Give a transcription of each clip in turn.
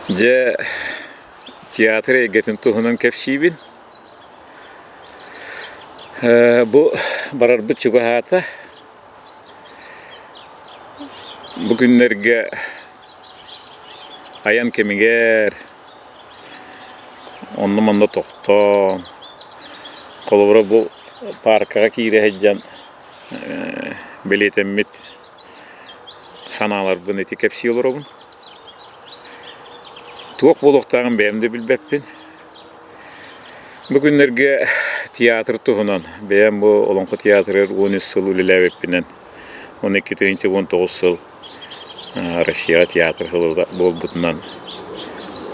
Дьэ, театр эйгэтин туһунан кэпсиибин. Бу барарбыт чугаһаата. Бу күннэргэ айан кэмигэр онно-манна тохтоон, холобура бу пааркаҕа киирэ сылдьан бэлиэтэммит санааларбын ити кэпсии олоробун. Туох буолуохтааҕын бэйэм да билбэппин. Бу күннэргэ театр туһунан бэйэм бу Олоҥхо театрыгар 13 сыл үлэлээбиппинэн 12 19 сыл Россияҕа театр сыла буолбутунан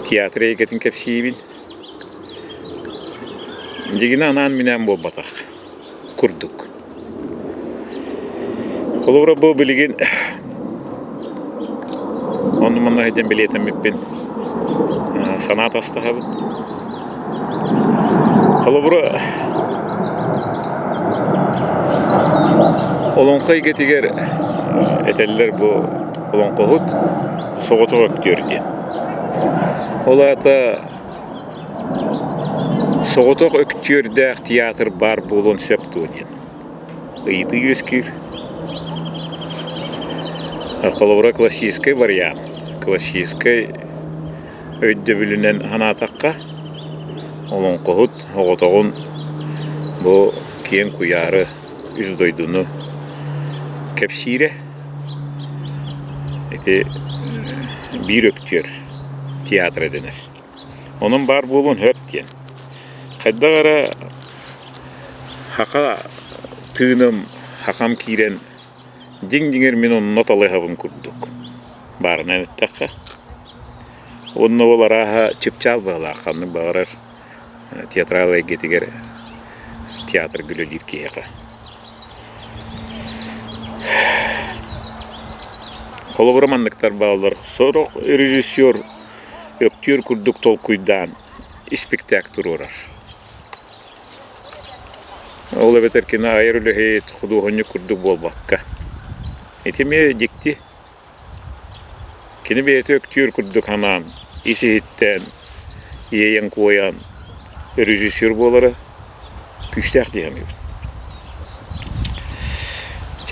театр эйгэтин кэпсиибин. Дьигинэ анаан-минээн буолбатах курдук. Холобура бу билигин онно-манна сылдьан бэлиэтэммиппин санаа атастаһабын. Холобура олоҥхо эйгэтигэр этэллэр бу олоҥхоһут соҕотох актер диэн. Ол аата Соҕотох өктүөрдээх театр баар буолуон сөп дуо диэн ыйытыы үөскүүр. Холобура, классическай вариант, классическай өйдөбүлүнэн санаатахха, олоҥхоһут оҕотоҕун бу киэҥ куйаары, үс дойдуну кэпсиирэ ити биир өктүөр театра дэнэр. Онон баар буолуон сөп диэн. Хайдах эрэ саха тыыным, сахам киирэн дьиҥ-дьиҥэр мин онно талыһабын курдук баарынан эттэххэ. Уонна ол арааһа чыпчаал быһалаах ханнык баҕарар театрал эйгэтигэр театрга үлэлиир киһиэхэ. Холобура манныктар бааллар. Сорох режиссер өктүөр курдук толкуйдаан испиктээк туруорар. Ол эбэтэр кини айар үлэһит, худуоһунньук курдук буолбакка. Ити эмиэ дьикти. Кини бэйэтэ өктүөр курдук анаан, ис-иһиттэн иэйэн-куойан режиссер буолара күүстээх дии саныыбын.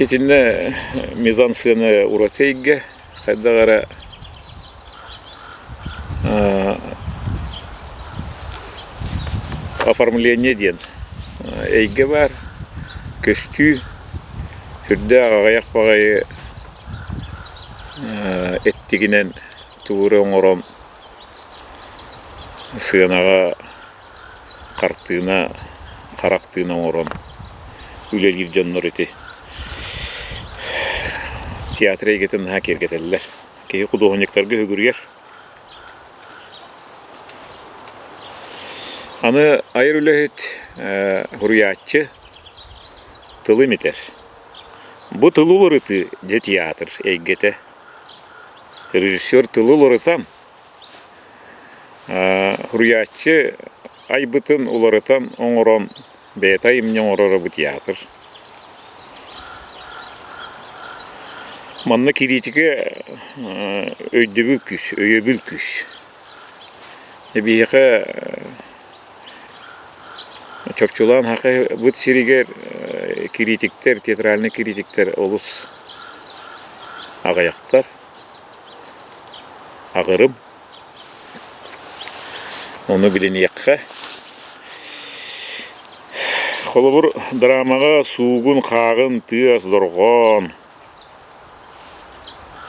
Итиннэ мизансцена ураты эйгэ, хайдах эрэ оформление диэн эйгэ баар, көстүү, сүрдээх аҕыйах баҕайы эттигинэн тугу эрэ оҥорон сыанаҕа хартыына, харах тыына оҥорон үлэлиир дьоннор ити театр эйгэтин наһаа киэргэтэллэр. Киһи худуоһунньуктарга үгүрүйэр. Аны айар үлэһит суруйааччы тылы имитэр. Бу тылы уларытыы дьэ театр эйгэтэ. Режиссер тылы уларытан, суруйааччы айбытын уларытан оҥорон бэйэтэ айымньы оҥороро бу театр. Манна кириитикэ өйдөбүл күүс, өйөбүл күүс. Биһиэхэ чопчулаан Хахайбыт сиригэр кириитиктэр, театральнай кириитиктэр олус аҕыйахтар. Аҕырым. Ону билиниэххэ. Холобур, драмаҕа суугун-хааҕын, тыас, дорҕоон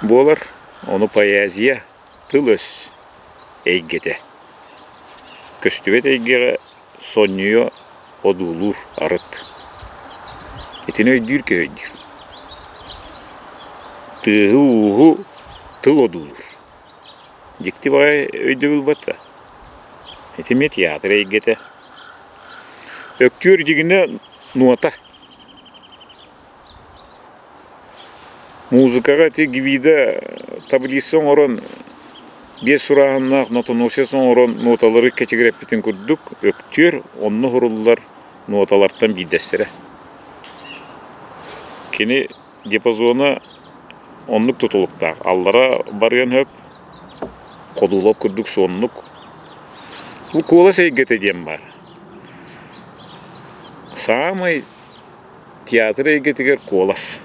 буолар. Ону поэзия, тыл-өс эйгэтэ. Көстүбэт эйгэҕэ сонньуйа одуулуур арыт. Итини өйдүүр киһи өйдүүр. Тыаһы-ууһу тыл одуулуур. Дьикти баҕайы өйдөбүл батта. Ити эмиэ театр эйгэтэ. Өктүөр дьигинэ нуота. Музыкаҕа ити Гвида таблица оҥорон, биэс сурааһыннаах нотоносец оҥорон ноталары кэчигирэппитин курдук, өктүөр онно уһуруллар ноталартан биирдэстэрэ. Кини диапазона оннук тутулуктаах. Аллара барыан сөп, Ходуулап курдук суоннук. Бу куолас эйгэтэ диэн баар. Саамай театр эйгэтигэр куолас.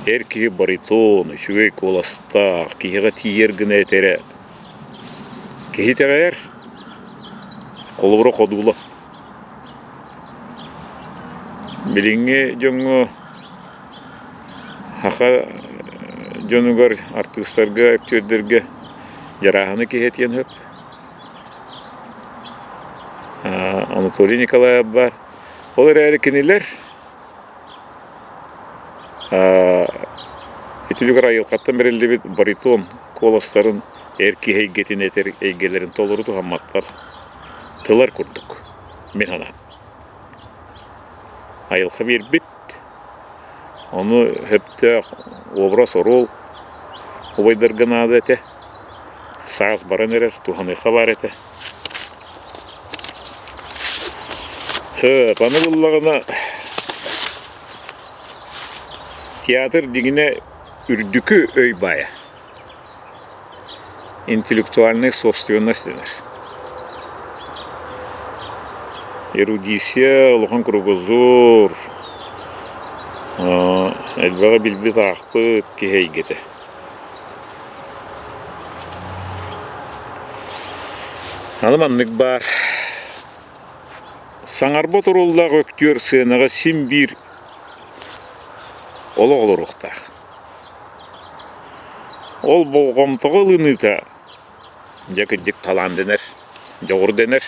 Эр киһи баритон, үчүгэй куоластаах, киһиэхэ тиийэр гына этэрэ киһи итэҕэйэр. Холобура ходуула. Билиҥҥи дьоҥҥо саха дьонугар, артыыстарга, актёрдарга дьарааһыны киһи этиэн сөп. Анатолий Николаев баар. Ол эрээри кинилэр итилигэр айылҕаттан бэриллибит баритон куоластарын эр киһи эйгэтин этэр эйгэлэрин толору туһамматтар. Тылар курдук, мин санаам. Айылҕа биэрбит, ону сөптөөх образ, оруол убайдарга наада этэ. Саас баран эрэр, туһаныахха баар этэ. Һы, аны буллаҕына театр дьиҥинэ үрдүкү өй баайа. Интеллектуальная собственность дэнэр. Эрудиция, улахан кругозор, элбэҕи билбит аахпыт киһи эйгэтэ. Аны маннык баар. Саҥарбат оруоллаах өктүөр сыанаҕа син биир олох олоруохтаах. Ол болҕомтоҕо ылыныыта дьэ кырдьык талаан дэнэр, дьоҕур дэнэр.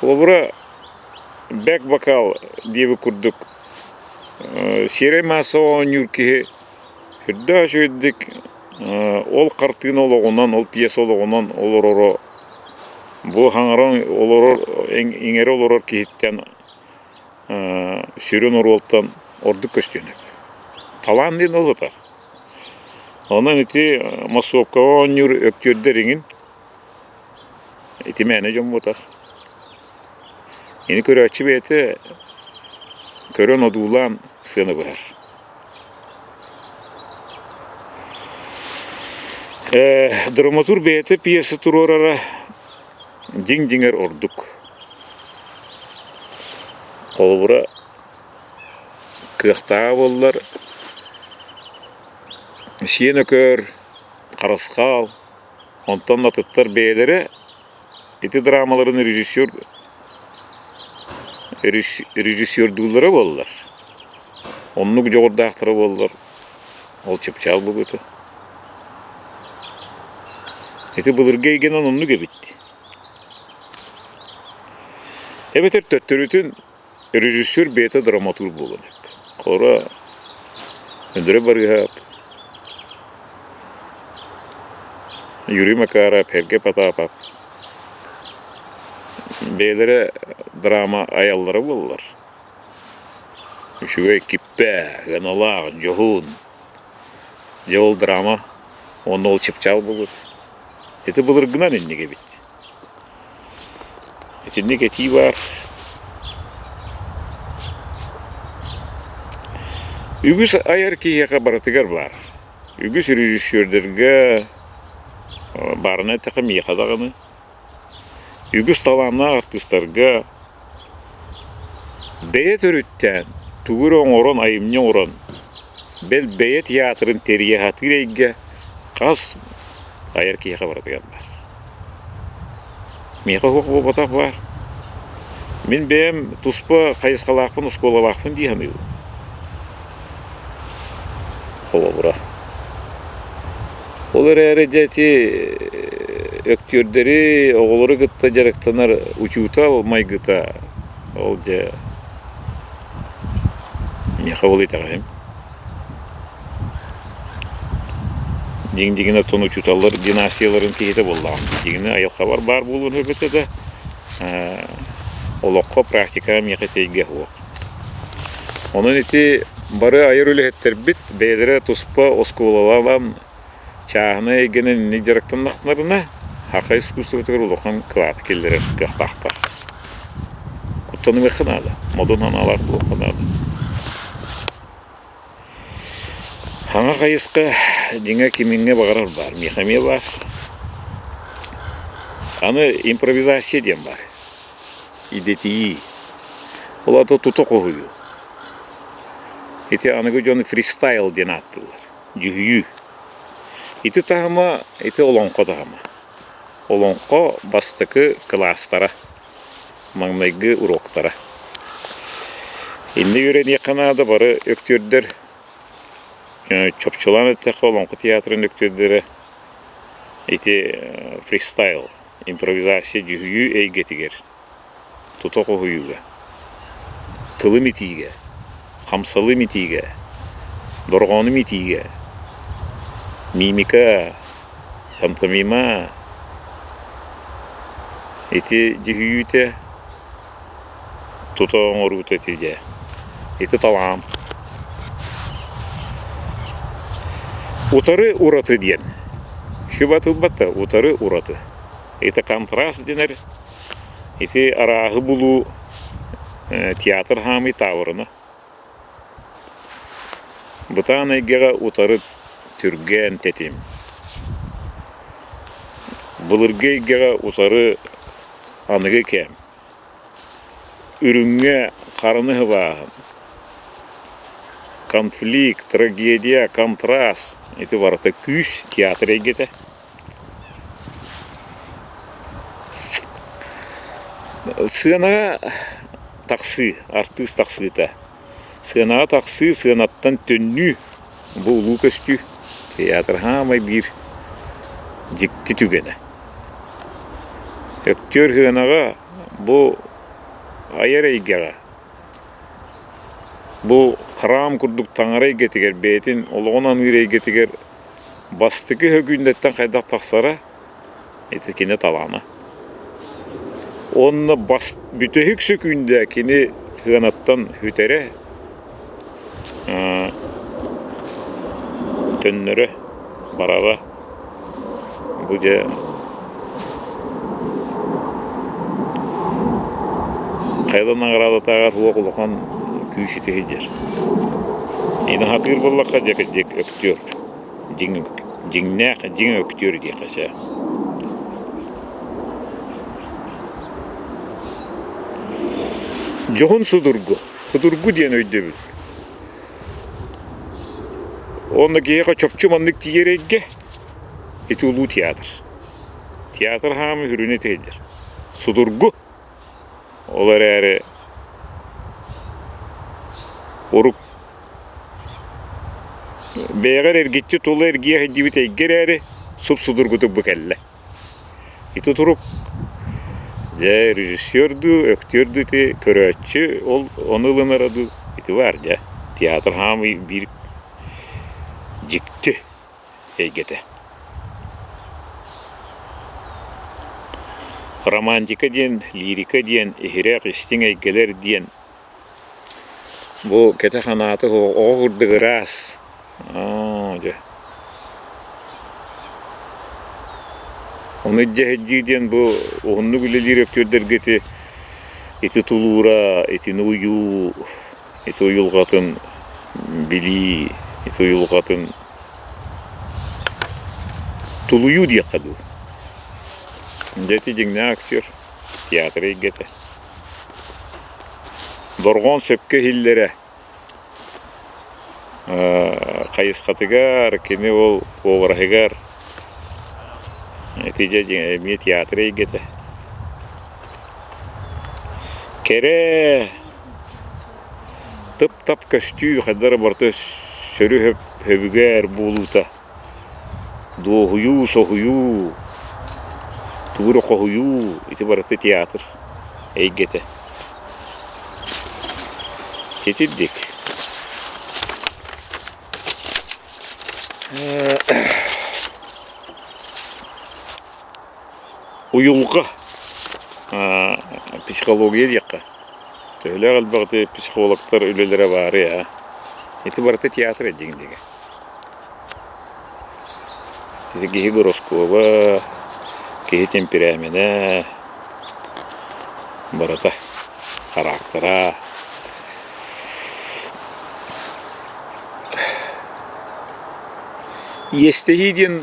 Холобура, бэк-бокал диэбит курдук сиэрэй маассаҕа оонньуур киһи сүрдээх үчүгэйдик ол хартыына олоҕунан, ол пьеса олоҕунан олороро бу хаҥаран олорор, иҥэрэ олорор киһиттэн сүрүн оруолтан ордук көстүөн сөп. Талаан диэн ол ытар. Онон ити массовкаҕа оонньуур өктүөрдэр иҥин ити мээнэ дьон буотах. Ини көрөөччү бэйэтэ көрөн одуулаан сыана быһар. Драматург бэйэтэ пьеса туруорара дьиҥ-дьиҥэр ордук. Холобура, кыахтааҕа буоллар, Сиэн Өкөр, Харысхал, онтон атыттар бэйэлэрэ ити драмаларын режиссер режиссердууллара буоллар, оннук дьоҕурдаахтара буоллар, ол чыпчаал буолуо Ити былыргы эйгэнэн оннук эбит. Эбэтэр төттөрүтүн режиссер бэйэтэ драматург буолан эбит. Хора Өндөрө Барыыһап, Юрий Макаров, Сергей Потапов бэйэлэрэ драма айаллара буоллар. Үчүгэй киппэ, ыаналаах, дьоһун. Дьэ ол драма уонна ол чыпчаал буолуо. Ити былыргынан инник эбит. Итинник этии баар. Үгүс айар киһиэхэ барытыгар баар. Үгүс режиссердэргэ баарына эттэххэ миэхэ даҕаны. Үгүс талааннаах артыыстарга бэйэ төрүттээн, тугу эрэ оҥорон, айымньы оҥорон, бэл бэйэ театрын тэрийэ сатыыр эйгэ хас айар киһиэхэ барытыгар баар. Миэхэ суох буолбатах баар. Мин бэйэм туспа хайысхалаахпын, оскуолалаахпын дии саныыбын. Холобура. Ол эрээри дьэ ити өктүөрдэри, оҕолору кытта дьарыктанар учуутал майгыта ол дьэ миэхэ ол итэҕэһим. Дьиҥ-дьиҥин оттон учууталлар династияларын киһитэ буоллаҕым. Дьиҥинэ айылҕабар баар буолуон сөп этэ да, олоххо практикаҕа миэхэ тэйгэ суох. Онон ити бары айар үлэһиттэрбит бэйэлэрэ туспа оскуолалаан чааһынай эйгэнэн инник дьарыктаннахтарына, саха искусствотыгар улахан кылааты киллэрэр кыахтаахтар. Куттанымыахха наада, модун санаалаах буолуохха наада. Саҥа хайысха дьиҥэ кимиҥҥэ баҕарар баар, миэхэ эмиэ баар. Аны импровизация диэн баар. Идэтийии. Ол аата тута хоһуйуу. Ити аныгы дьон фристайл диэн ааттыыллар. Дьүһүйүү. Ити таһыма, ити олоҥхо таһыма. Олоҥхо бастакы кылаастара, маҥнайгы уруоктара. Иннэ үөрэниэххэ наада бары өктүөрдэр чопчулаан эттэххэ Олоҥхо театрын өктүөрдэрэ ити фристайл, импровизация дьүһүйүү эйгэтигэр тута хоһуйууга, тылым итиигэ, хамсалым итиигэ, дорҕоонум итиигэ, мимика, пантомима ити дьүһүйүүтэ тута оҥоруута ити дьэ ити талаан. Утары ураты диэн сүбэ тылбат да утары ураты. Ити контраст дэнэр Ити арааһы булуу театр хаамыы таабырына. Бытаан эйгэҕэ утары түргэн тэтим. Былыргы эйгэҕэ утары аныгы кэм. Үрүҥҥэ хараны сыбааһын. Конфликт, трагедия, контраст ити барыта күүс театр эйгэтэ. Сыанаҕа тахсыы, артыыс тахсыыта. Сыанаҕа тахсыы, сыанаттан төннүү бу улуу көстүү. Театр саамай биир дьикти түгэнэ. Өктүөр сыанаҕа бу айар эйгэҕэ, бу храм курдук таҥара эйгэтигэр бэйэтин олоҕун аныыр эйгэтигэр Бастакы өһөгүүндэттэн хайдах тахсара ити кини талаана. Уонна бас бүтэһик сөкүүндэ кини сыанаттан сүтэрэ, төннөрө, барара. Бу дьэ хайа да наҕараадатааҕар суох улахан күүс ити сылдьар. Ини сатыыр буоллахха дьэ кырдьык өктүөр. Дьиҥ дьиҥнээх дьиҥ өктүөр диэххэ сөп. Дьоһун судургу. Судургу диэн өйдөбүл. Уонна киһиэхэ чопчу маннык тиийэр эйгэ ити улуу театр. Театр хаамыы сүрүнэ ити Судургу. Ол эрээри урук бэйэҕэр эргиччи тула эргийэ сылдьыбыт эйгэ эрээри суп-судургутук бу кэллэ. Ити турук дьэ режиссер дуу, өктүөр дуу ити көрөөччү ол ону ылынара дуу ити баар дьэ. Театр хаамыы биир дьикти эйгэтэ. Романтика диэн, лирика диэн, иһирэх истиҥ эйгэлэр диэн бу кэтэх анааты оҕо курдук ыраас оо дьэ Ону илдьэ диэн бу уһуннук үлэлиир өктүөрдэргэ ити ити тулуура, итини уйуу, ити уйулҕатын билии, ити уйулҕатын тулуйуу диэххэ дуу. Дьэ ити дьиҥнээх актер, театр эйгэтэ. Дорҕоон сөпкө иһиллэрэ хайысхатыгар, кини ол уобараһыгар ити дьэ эмиэ театр эйгэтэ. Кэрэ тып-тап көстүү хайдах эрэ барыта сөрү сөбүгэр буолуута дуоһуйуу, соһуйуу, тугу эрэ хоһуйуу ити барыта театр эйгэтэ. Итирдик. Уйулҕа психология диэххэ. Төһөлөөх элбэх ити психологтар үлэлэрэ баарый аа. Ити барыта театр дьиҥ дигэ. Ити киһи гороскуоба, киһи темперамена барыта характера. Иэстэһии диэн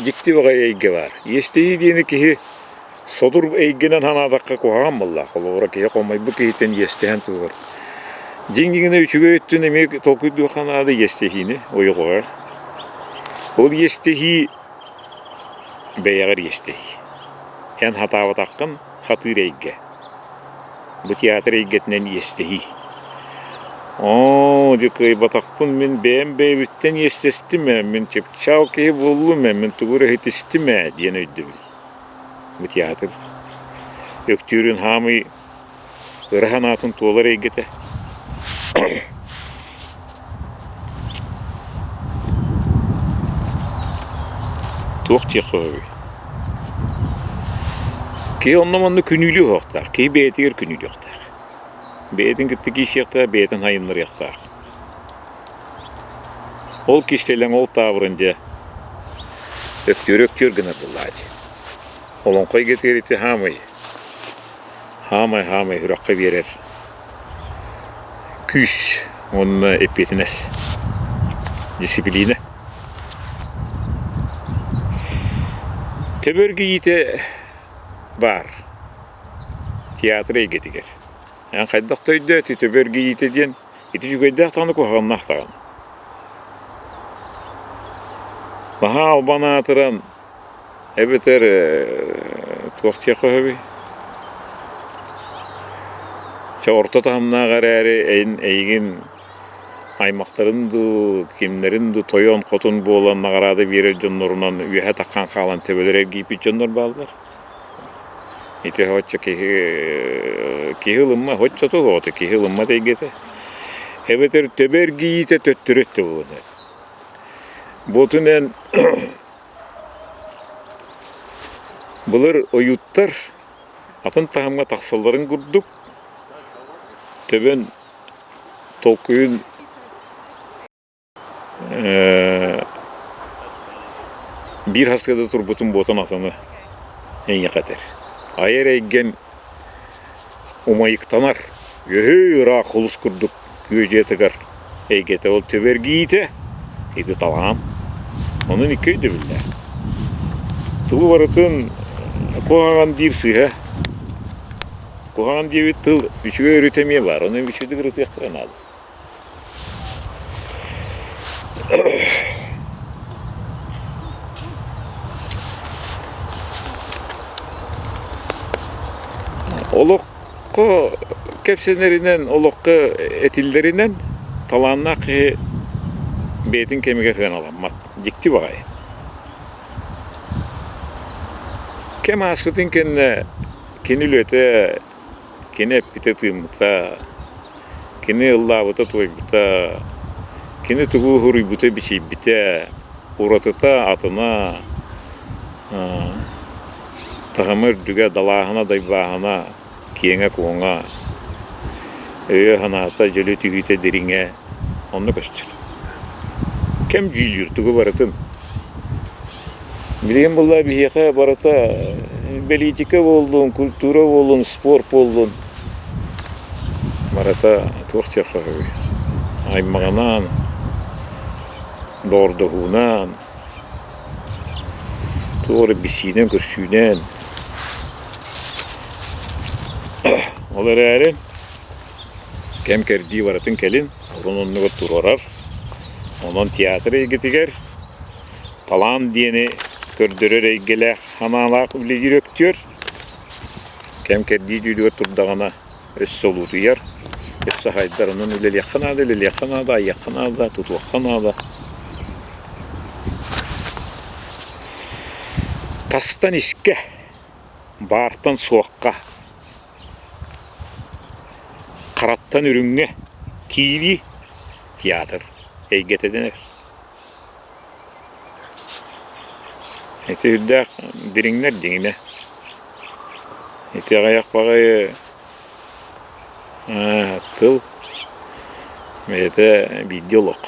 дьикти баҕайы эйгэ баар. Иэстэһии диэни киһи содур эйгэнэн санаатахха куһаҕан буоллаах. Холобура, киһи хомойбут киһиттэн иэстэһэн туһугар. Дьиҥ дьиҥинэ үчүгэй өттүн эмиэ толкуйдуохха наада иэстэһиини уйулҕаҕар. Ол иэстэһии бэйэҕэр иэстэһии. Эн сатаабатаххын хатыыр эйгэ. Бу театр эйгэтинэн иэстэһии. Оо, дьэ кыайбатахпын мин бэйэм бэйэбиттэн иэстэстим ээ, мин чыпчаал киһи буоллум ээ, мин тугу эрэ иһитистим ээ диэн өйдөбүл. Бу театр Өктүүрүн хаамый ыра санаатын туолар эйгэтэ. Туох диэххэ сөбүй? Киһи онно-манна күнүүлүө суохтаах, киһи бэйэтигэр күнүүлүөхтээх. Бэйэтин кытта киирсиэхтээх, бэйэтин сайыннарыахтаах. Ол кистэлэҥ, ол таабырын дьэ өктүөр-өктүөр гынар буоллаҕа дии. Олоҥхо эйгэтигэр ити хаамый, хаамай-хаамай сүрэххэ биэрэр күүс уонна эппиэтинэс, дьиссипилиинэ. Төбө эргийиитэ баар театр эйгэтигэр. Эн хайдах да өйдөөтүй төбө эргийиитэ диэн ити үчүгэйдээх даҕаны куһаҕаннаах даҕаны. Наһаа албан аатыран Эбэтэр туох диэххэ сөбүй? Чэ орто таһымнаах эрээри эйин эйигин аймахтарын дуу, кимнэрин дуу тойон-хотун буолан наҕараада биэрэр дьоннорунан үөһэ таххан хаалан төбөлөрө эргийбит дьоннор бааллар. Ити оччо киһи киһи ылыммат, оччото оҕото киһи ылыммат эйгэтэ. Эбэтэр төбө эргийиитэ төттөрү өттө буолан Буотун эн Былыр ойууттар атын таһымҥа тахсалларын курдук төбөн толкуйун биир хасыада турбутун буотан атыны эйиэхэ этэр. Айар эйгэм умайыктанар, үөһүү ыраах хулус курдук күөдьүйэ эйгэтэ ол төбө эргийиитэ ити талаан. Онон икки өйдөбүллээх. Тугу барытын куһаҕан диир сыыһа. Куһаҕан диэбит тыл үчүгэй өрүтэ эмиэ баар. Ону үчүгэйдик ырытыахха наада. Олоххо кэпсэнэринэн, олоххо этиллэринэн талааннаах киһи бэйэтин кэмигэр сыаналаммат. Дьикти баҕайы. Кэм ааспытын кэннэ кини үлэтэ Кини эппитэ-тыыммыта, кини ыллаабыта-туойбута, кини тугу уһуруйбута-бичийбитэ, уратыта атына, таһыма үрдүгэ, далааһына-дайбааһына киэҥэ-куоҥа, өйө-санаата дьөлө түһүүтэ дириҥэ онно көстөр. Кэм дьүүллүүр тугу барытын Билигин буолла биһиэхэ барыта бэлиитикэ буоллун, культура буоллун, спорт буоллун барыта туох диэххэ сөбүй аймаҕынан, доҕордоһуунан, туох эрэ билсиинэн-көрсүүнэн. Ол эрээри кэм-кэрдии барытын кэлин орун оннугар туруорар. Онон театр эйгэтигэр талаан диэни көрдөрөр эйгэлээх санаалаах үлэлиир өктүөр кэм-кэрдии дьүүлүгэр турдаҕына өссө улуутуйар, өссө хайдар. Онон үлэлиэххэ наада, үлэлиэххэ наада, айыахха наада, тутуохха наада. Тастан искэ, баартан суохха Хараттан үрүҥҥэ киирии театр эйгэтэ дэнэр. Ити үрдээх дириҥнэр дьиҥинэ. Ити аҕыйах баҕайы тыл бэйэтэ биирдии олох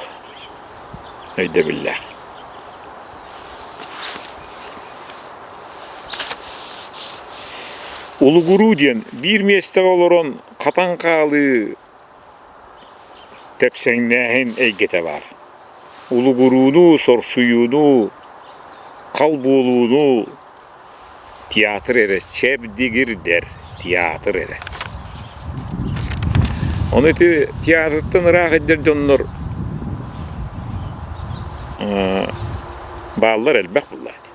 өйдөбүллээх. Улугуруу диэн биир миэстэҕэ олорон хатан хаалыы, тэпсэҥнээһин эйгэтэ баар. Улугурууну, сорсуйууну, хал буолууну театр эрэ чэбдигирдэр, театр эрэ. Ону ити театртан ыраах илдьэр дьоннор бааллар элбэх буоллаҕа дии.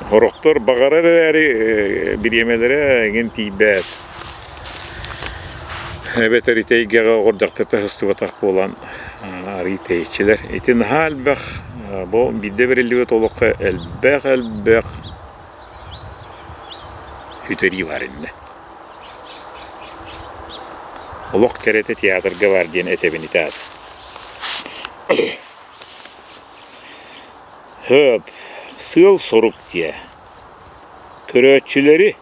Сорохтор баҕарар эрээри бириэмэлэрэ эҥин тиийбэт. Эбэтэр ити эйгэҕэ оҕордохторто сыстыбатах буолан арыый тэйиччилэр. Ити наһаа элбэх бу биирдэ бэриллибит олоххо элбэх-элбэх сүтэрии баар иннэ. Олох кэрэтэ театрга баар диэн этэбин ити аата. Һөөп, сыал-сорук диэ. Көрөөччүлэри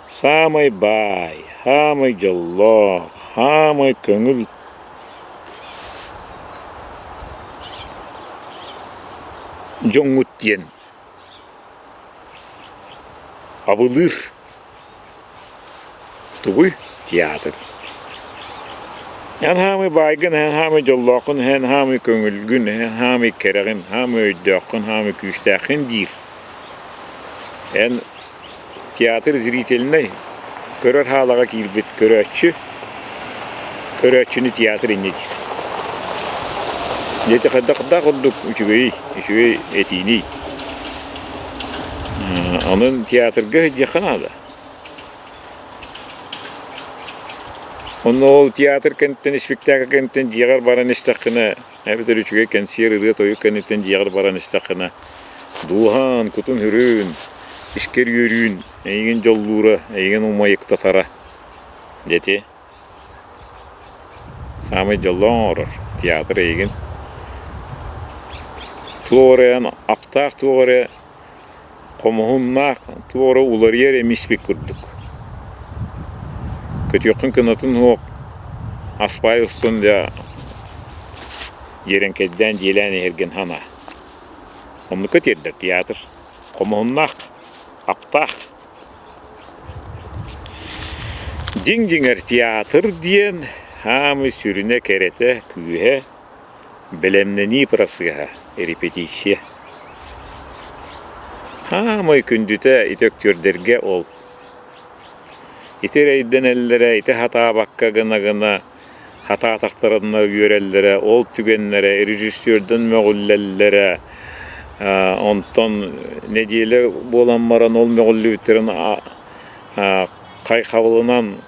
саамай баай, саамай дьоллоох, саамай көҥүл дьоҥҥут диэн Абылыыр тугуй театр Эн хаамый баайгын, эн хаамый дьоллооххун, эн хаамый көҥүлгүн, эн хаамый кэрэҕин, хаамый өйдөөххүн, хаамый күүстээххин диир. Эн театр зрительнай, көрөр хаалаҕа киирбит көрөөччү, көрөөччүнү театр инньэ диир. Дьэ ити хайдахтаах курдук үчүгэйий, үчүгэй этииний. Онон театрга сылдьыахха наада. Онно ол театр кэнниттэн, испиктээкил кэнниттэн дьиэҕэр баран истэххинэ, эбэтэр үчүгэй кэнсиэр, ырыа-тойук кэнниттэн дьиэҕэр баран истэххинэ, дууһаҥ, кутун-сүрүн, искэр үөрүүн эйигин дьоллуура, эйигин умайыктатара. Дьэ ити Саамай дьоллоох оҥорор театр эйигин. Туох эрэ эн аптаах туох эрэ хомуһуннаах туох эрэ уларыйар эмиспит курдук. Көтүөххүн кынатын суох аспаай устун дьэ дьиэрэҥкэйдээн дьиэлээн иһэргин санаа. Оннукка тиэрдэр театр. Хомуһуннаах, аптаах. Дьиҥ-дьиҥэр театр диэн хаамыы сүрүнэ кэрэтэ, күүһэ, бэлэмнэнии процеһа, репетиция. Хаамай күндүтэ ити өктүөрдэргэ ол. Ити эрэйдэнэллэрэ, ити хатаабакка гына-гына хатаатахтарына үөрэллэрэ, ол түгэннэрэ режиссердэн мөҕүллэллэрэ, онтон нэдиэлэ буолан баран ол мөҕүллүбүттэрин хайхабылынан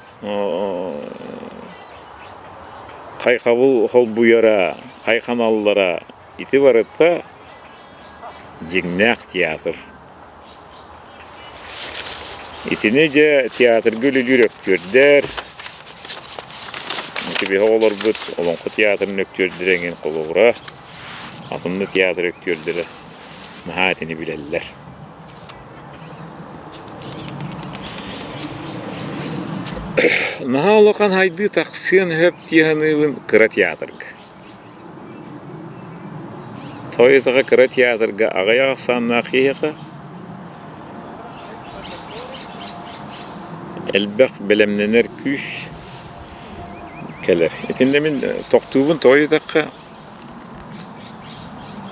хайхабыл холбуйара, хайханаллара ити барыта дьиҥнээх театр. Итини дьэ театрга үлэлиир өктүөрдэр, ити биһи оҕолорбут Олоҥхо театрын өктүөрдэрэ эҥин холобура, атын да театр өктүөрдэрэ наһаа итини билэллэр. Наһаа улахан хайдыы тахсыан сөп дии саныыбын кыра театрга. Тоҕо кыра театрга аҕыйах ахсааннаах киһиэхэ элбэх бэлэмнэнэр күүс кэлэр. Итиннэ мин тохтуубун тоҕо диэтэххэ,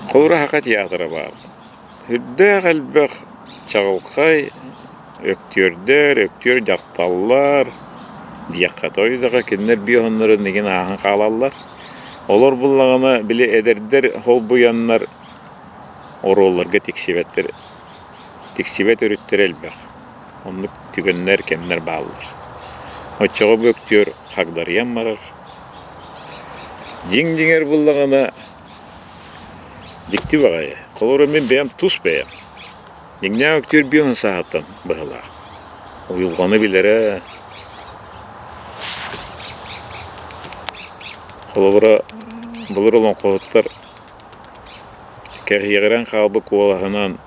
холобура Саха театра баар. Үрдээх элбэх чаҕылхай өктүөрдэр, өктүөр дьахталлар диэххэ тоҕо кинилэр биир уһуннарын игин ааһан хаалаллар. Олор буллаҕына били эдэрдэр холбуйаннар оруолларга тиксибэттэр, тиксибэт өрүттэрэ элбэх. Оннук түгэннэр, кэмнэр бааллар. Оччоҕо бу өктүөр хагдарыйан барар. Дьиҥ дьиҥэр буллаҕына Дьикти баҕайы. Холобура мин бэйэм тус бэйэм. Дьиҥнээх үктүүр биэһин сааһыттан быһыылаах. Уйулҕаны билэрэ. Холобура, былыр олоҥхоһуттар кэһиэҕирэн хаалбыт куолаһынан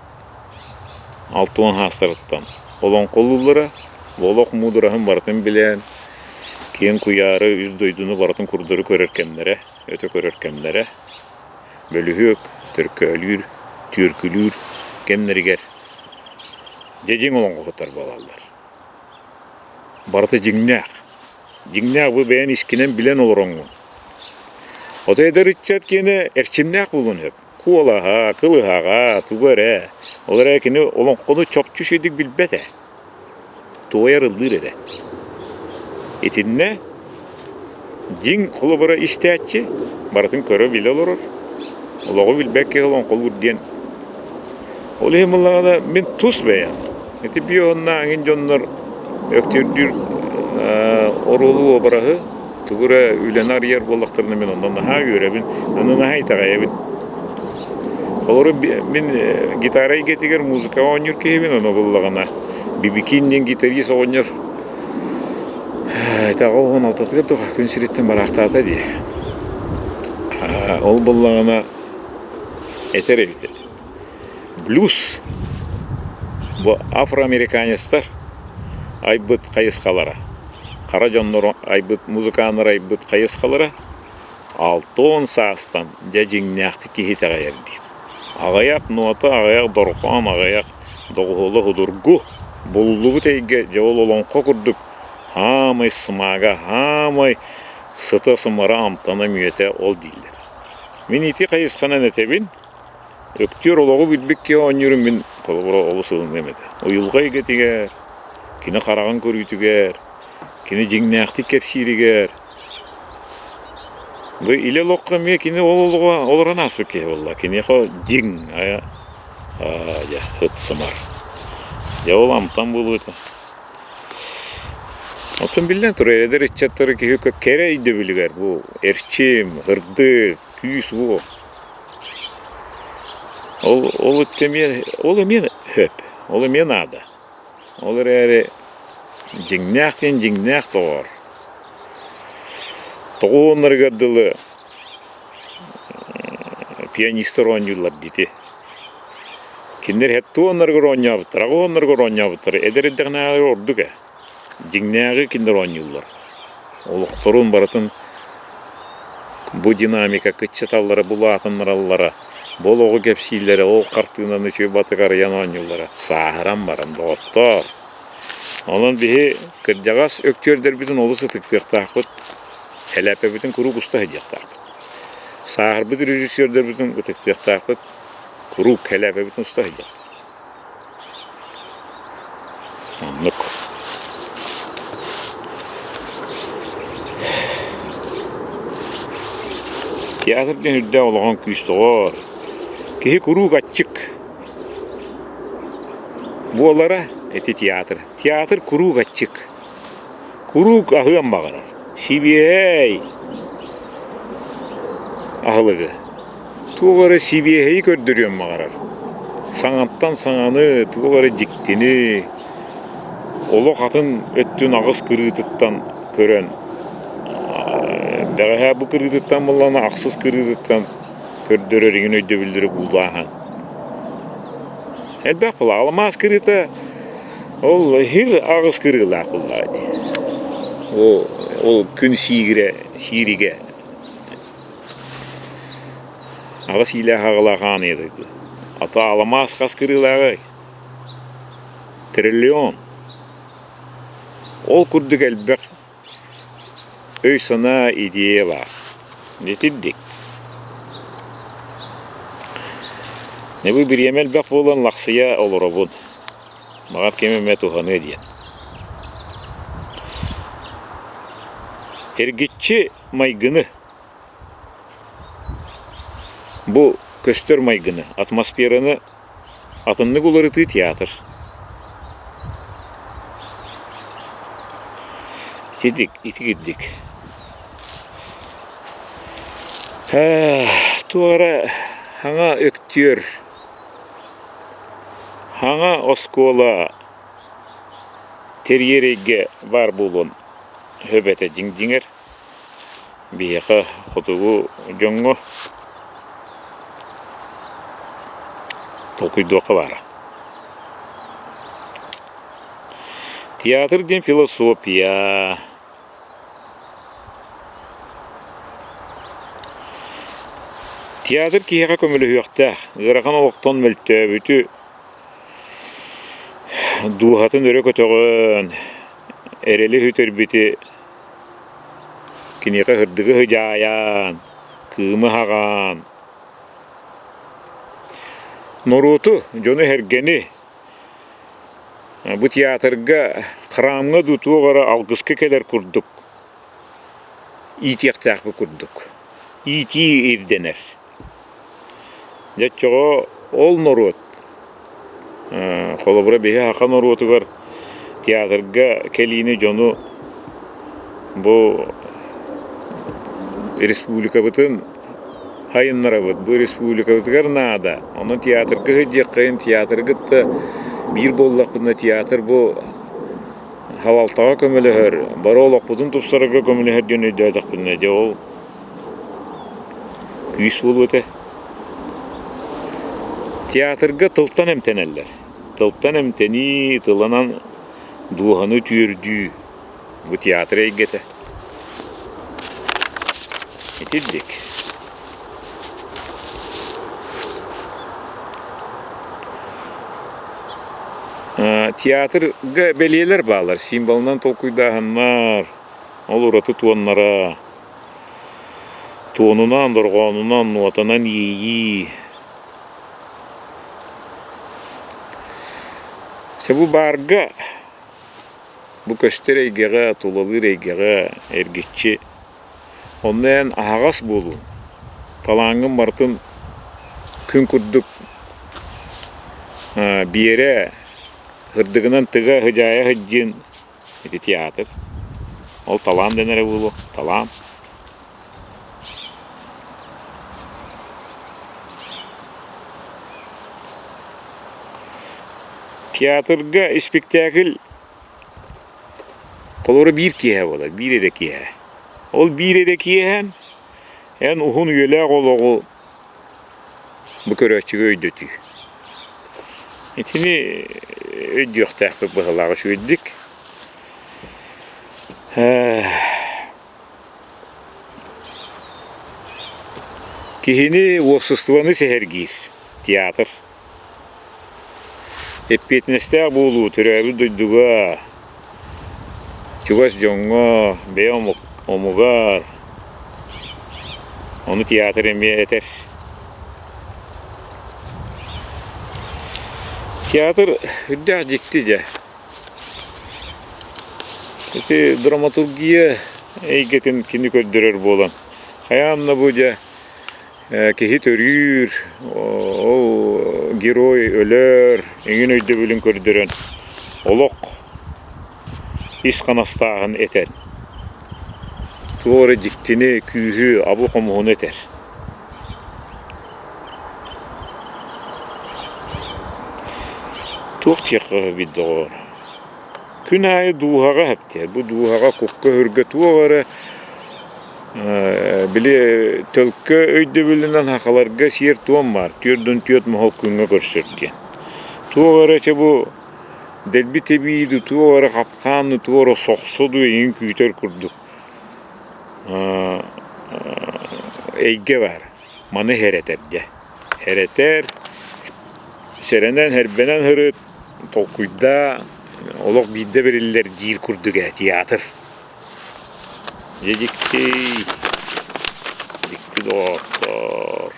60 саастарыттан олоҥхолууллара, олох муудараһын барытын билэн, киэҥ куйаары, үс дойдуну барытын курдары көрөр кэмнэрэ. өтө көрөр кэмнэрэ, бөлүһүөк, төлкөөлүүр, түөркүлүүр кэмнэригэр дьэ дьиҥ олоҥхоһуттар буолаллар. Барыта дьиҥнээх. Дьиҥнээх бу бэйэн искинэн билэн олороҥҥун. Ото эдэр ыччат киэнэ эрчимнээх буолуон сөп. Куолаһа, кылыһаҕа, тугу эрэ. Ол эрэ кини олоҥхону чопчу үчүгэйдик билбэт ээ. Туойар ыллыыр эрэ. Итиннэ дьиҥ холобура истээччи барытын көрө-билэ олорор. Олоҕу билбэт киһи олоҥхолуур диэн. Ол иһин буоллаҕына мин тус бэйэм ити биоһуннаах эҥин дьоннор өктүрдүүр оруолу уобараһы тугу эрэ үлэни арыйар буоллахтарына мин онно наһаа үөрэбин, онно наһаа итэҕэйэбин. Холобура мин гитара эйгэтигэр музыкаҕа оонньуур киһибин, ону буллаҕына Бибикин диэн гитарист оҕонньор итэҕэ 16-тыгар туох күн сириттэн бараахтаата дии. Ол буллаҕына этэр эбит блюз бу афроамериканецтар айбыт хайысхалара хара дьоннор айбыт музыканнар айбыт хайысхалара 60 саастан дьэ дьиҥнээхтик киһи итэҕэйэр диир. Аҕыйах нуота, аҕыйах дорҕоон, аҕыйах доҕуһуола судургу, булуллубут эйгэ дьэ ол олоҥхо курдук хаамай сымаага, хаамай сыта-сымара амтана мүөтэ ол дииллэр. Мин ити хайысханан этэбин, Өктүөр олоҕу билбит киһи оонньуурун мин холобура олус ылыныам этэ. Уйулҕа эйгэтигэр, кини хараҕын көрүүтүгэр, кини дьиҥнээхтик кэпсииригэр. Бу илэ олоххо эмиэ кини ол олоҕу олорон ааспыт киһи буолла. Киниэхэ дьиҥ айа дьэ ыт-сымар. Дьэ ол амтан буолуо этэ. Оттон биллэн турар, эдэр ыччаттары киһи кэрэ өйдөбүлүгэр бу эрчим, ырдык, күүс-уох Ол ол эмиэ ол эмиэ сөп, ол эмиэ наада. Ол эрээри дьиҥнээх диэн дьиҥнээх доҕоор. Тоҕо уоннарыгар дылы пианистар оонньууллар дии Кинилэр сэттэ уоннарыгар оонньообуттар, аҕыс уоннарыгар оонньообуттар эдэр эрдэҕинээҕи ордук ээ. Дьиҥнээҕи кинилэр оонньууллар. Олохторун барытын бу динамика кыччаталлара, булаатыннараллара, бу олоҕу кэпсииллэрэ, ол хартыынаны үчүгэй батык арыйан оонньууллара. Сааһыран баран, доҕоттоор! Онон биһи кырдьаҕас өктүөрдэрбитин олус ытыктыахтаахпыт, сэлээппэбитин куруук уста сылдьыахтаахпыт. Сааһырбыт режиссердэрбитин ытыктыахтаахпыт, куруук сэлээппэбитин уста сылдьыахтаахпыт. Оннук. Театр диэн үрдээх улахан күүс доҕоор. Киһи куруук аччык буолара ити театр. Театр куруук аччык. Куруук аһыан баҕарар. Сибиэһэй аһылыгы. Туох эрэ сибиэһэйи көрдөрүөн баҕарар. Саҥаттан саҥаны, туох эрэ дьиктини, олох атын өттүн аҕыс кырыытыттан көрөн, бэҕэһээ бу кырыытыттан буоллаҕына ахсыс кырыытыттан көрдөрөр иҥин өйдөбүллэри буулааһын. Элбэх буолла. Алмаас кырыыта ол хир аҕыс кырыылаах буоллаҕа дии. Ол, ол күн сиигирэ, сииригэ Аҕыс иилээх аҕалаах аан ийэ дойду. Ата аламаас хас кырыылааҕый? Триллион. Ол курдук элбэх өй-санаа, идея баар. Итирдик. Бу бириэмэ элбэх буолан лахсыйа олоробун. Баҕар ким эмэ туһаныа диэн. Эргиччи майгыны Бу көстөр майгыны, атмосфераны атыннык уларытыы театр. Ситик, итигирдик. Туох эрэ хаҥа өктүөр, хаҥа оскуола тэрийэр эйгэ баар буолуон сөп этэ дьиҥ-дьиҥэр. Биһиэхэ хотугу дьоҥҥо толкуйдуохха баара. Театр диэн философия. Театр киһиэхэ көмөлөһүөхтээх, ыарахан олохтон мөлтөөбүтү дууһатын өрө көтөҕөн, эрэли сүтэрбити Киниэхэ сырдыгы сыдьаайан, Кыымы хаҕаан, норуоту, дьону-сэргэни бу театрга, храмҥа дуу туох эрэ алгыска кэлэр курдук иитиэхтээхпит курдук. Иитии ирдэнэр. Дьэ оччоҕо ол норуот холобура биһи саха норуотугар театрга кэлиини дьону бу республикабытын сайыннарабыт, бу республикабытыгар наада. Онон театрга сылдьыаххайын, театры кытта биир буоллахпытына театр бу халалтаҕа көмөлөһөр, бары олохпутун тупсарарга көмөлөһөр диэн өйдөөтөхпүнэ дьэ ол күүс буолуо этэ. Театрга тылтан эмтэнэллэр. Тылтан эмтэнии, тылынан дууһаны түөрдүү бу театр эйгэтэ. Итирдик. Театрга бэлиэлэр бааллар, символунан толкуйдааһыннар, ол ураты туоннара Туонунан, дорҕоонунан, нуотанан иэйии. Чэ бу баарга, бу көстөр эйгэҕэ, тулалыыр эйгэҕэ эргиччи онно эн аһаҕас буолуҥ, талааҥҥын барытын күн курдук биэрэ, сырдыгынан тыга сыдьаайа сылдьын Ити театр. Ол талаан дэнэрэ буолуо, талаан. Театрга испиктээкил холобура биир киэһэ буолар, биир эрэ киэһэ. Ол биир эрэ киэһэн эн уһун үйэлээх олоҕу Бу көрөөччүгэ өйдөтүү. Итини өйдүөхтээхпит быһыылаах үчүгэйдик. Киһини уопсастыбаны сэһэргиир театр. Эппиэтинэстээх буолуу төрөөбүт дойдуга, чугас дьоҥҥо, бэйэ омугар, ону театр эмиэ этэр. Театр үрдээх дьикти дьэ. Ити драматургия эйгэтин кини көрдөрөр буолан, хайаан да бу дьэ Киһи төрүүр, ол герой өлөр, эҥин өйдөбүлүн көрдөрөн олох ис ханастааҕын этэр. Туох эрэ дьиктини, күүһү, абы-хомуһуну этэр. Туох диэххэ сөбүй доҕоор? Күн аайы дууһаҕа сөптөөх. Бу дууһаҕа, кукка-сүргэ туох эрэ Били төлкө өйдөбүлүнэн сахаларга сиэр-туом баар, 44 моһол күҥҥэ көрсөр диэн. Туох эрэ чэ бу дэлби тэбии дуу, туох эрэ хапкаан дуу, туох эрэ сохсо дуу эйигин күүтэр курдук эйгэ баар. Маны хэрэтэр дьэ. Хэрэтэр, сэрэнэн, хэрбэнэн сырыт, толкуйдаа, олох биирдэ бэриллэр диир курдук ээ театр. Дьэ дьикти, дьикти доҕоттоор.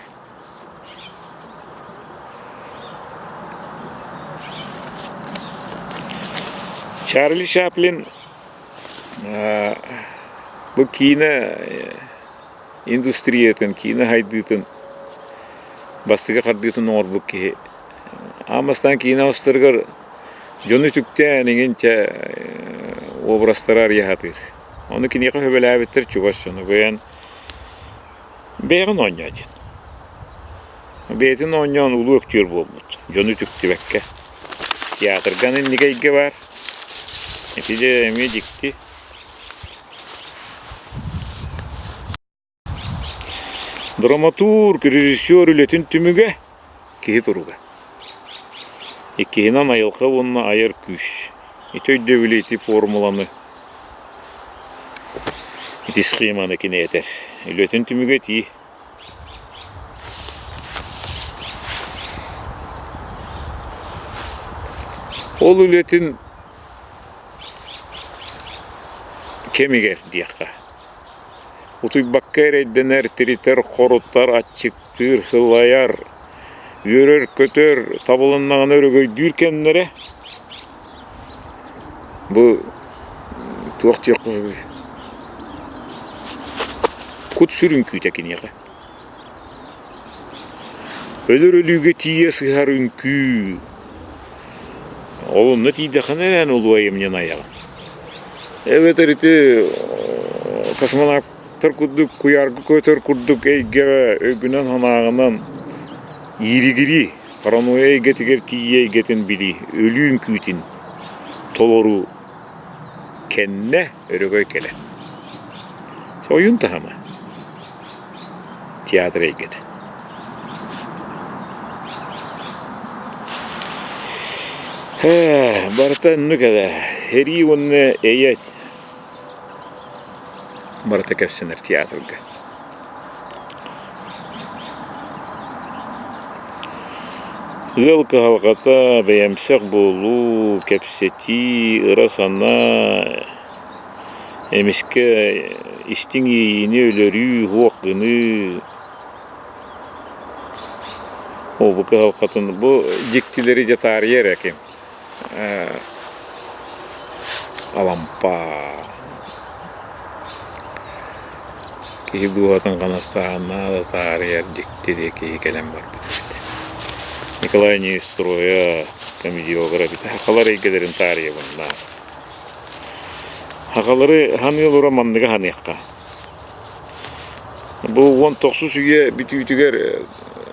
Чарли Чаплин бу киинэ индустриятын, киинэ сайдыытын бастакы хардыытын оҥорбут киһи. Аан бастаан киинэ устарыгар Дьону үтүктээн эҥин чэ образтары арыйа сатыыр. Ону киниэхэ сөбүлээбиттэр чугас дьону бэйэн бэйэҕин оонньоо диэн. Бэйэтин оонньоон улуу актер буолбут. Дьону үтүктүбэккэ. Театрга инник эйгэ баар. Ити дьэ эмиэ дьикти. Драматург, режиссер үлэтин түмүгэ киһи туруга. Иккиһинэн айылҕа уонна айар күүс. Ити өйдөбүлү ити формуланы, ити схеманы кини этэр. Үлэтин түмүгэ итии. Ол үлэтин кэмигэр диэххэ. Утуйбакка эрэйдэнэр, тиритэр, хорутар, аччыктыыр, сылайар, үөрэр-көтөр, табылыннаҕына өрөгөйдүүр кэмнэрэ. Бу туох диэххэ сөбүй? Кут-сүр үҥкүүтэ киниэхэ. Өлөр өлүүгэ тиийэ сыһар үҥкүү. Ол онно тиийдэххинэ эрэ эн улуу айымньыны айаҕын. Эбэтэр ити космонавтар курдук куйаарга көтөр курдук эйгэҕэ өйгүнэн-санааҕынан ииригирии, паранойя эйгэтигэр тиийии эйгэтин билии, өлүү үҥкүүтүн толоруу кэннэ өрөгөй кэлэр. Ойуун таһыма. Театр эйгэтэ. Ээ, барыта оннук этэ. Сэрии уонна эйэ барыта кэпсэнэр театрга. Ыал кыһалҕата, бэйэмсэх буолуу, кэпсэтии, ыра санаа Эмискэ истиҥ иэйиини өлөрүү, уһуох гыныы ол бу кыһалҕатын бу дьиктилэри дьэ таарыйа эрэ ким Алампа киһи дууһатын ханастааҕын наада таарыйар дьикти диэ киһи кэлэн барбыт эбит. Николай Неустроев комедиограф сахалар эйгэлэрин таарыйабын наар. Сахалары саныы олорон манныгы саныахха. Бу 19 үйэ бүтүүтүгэр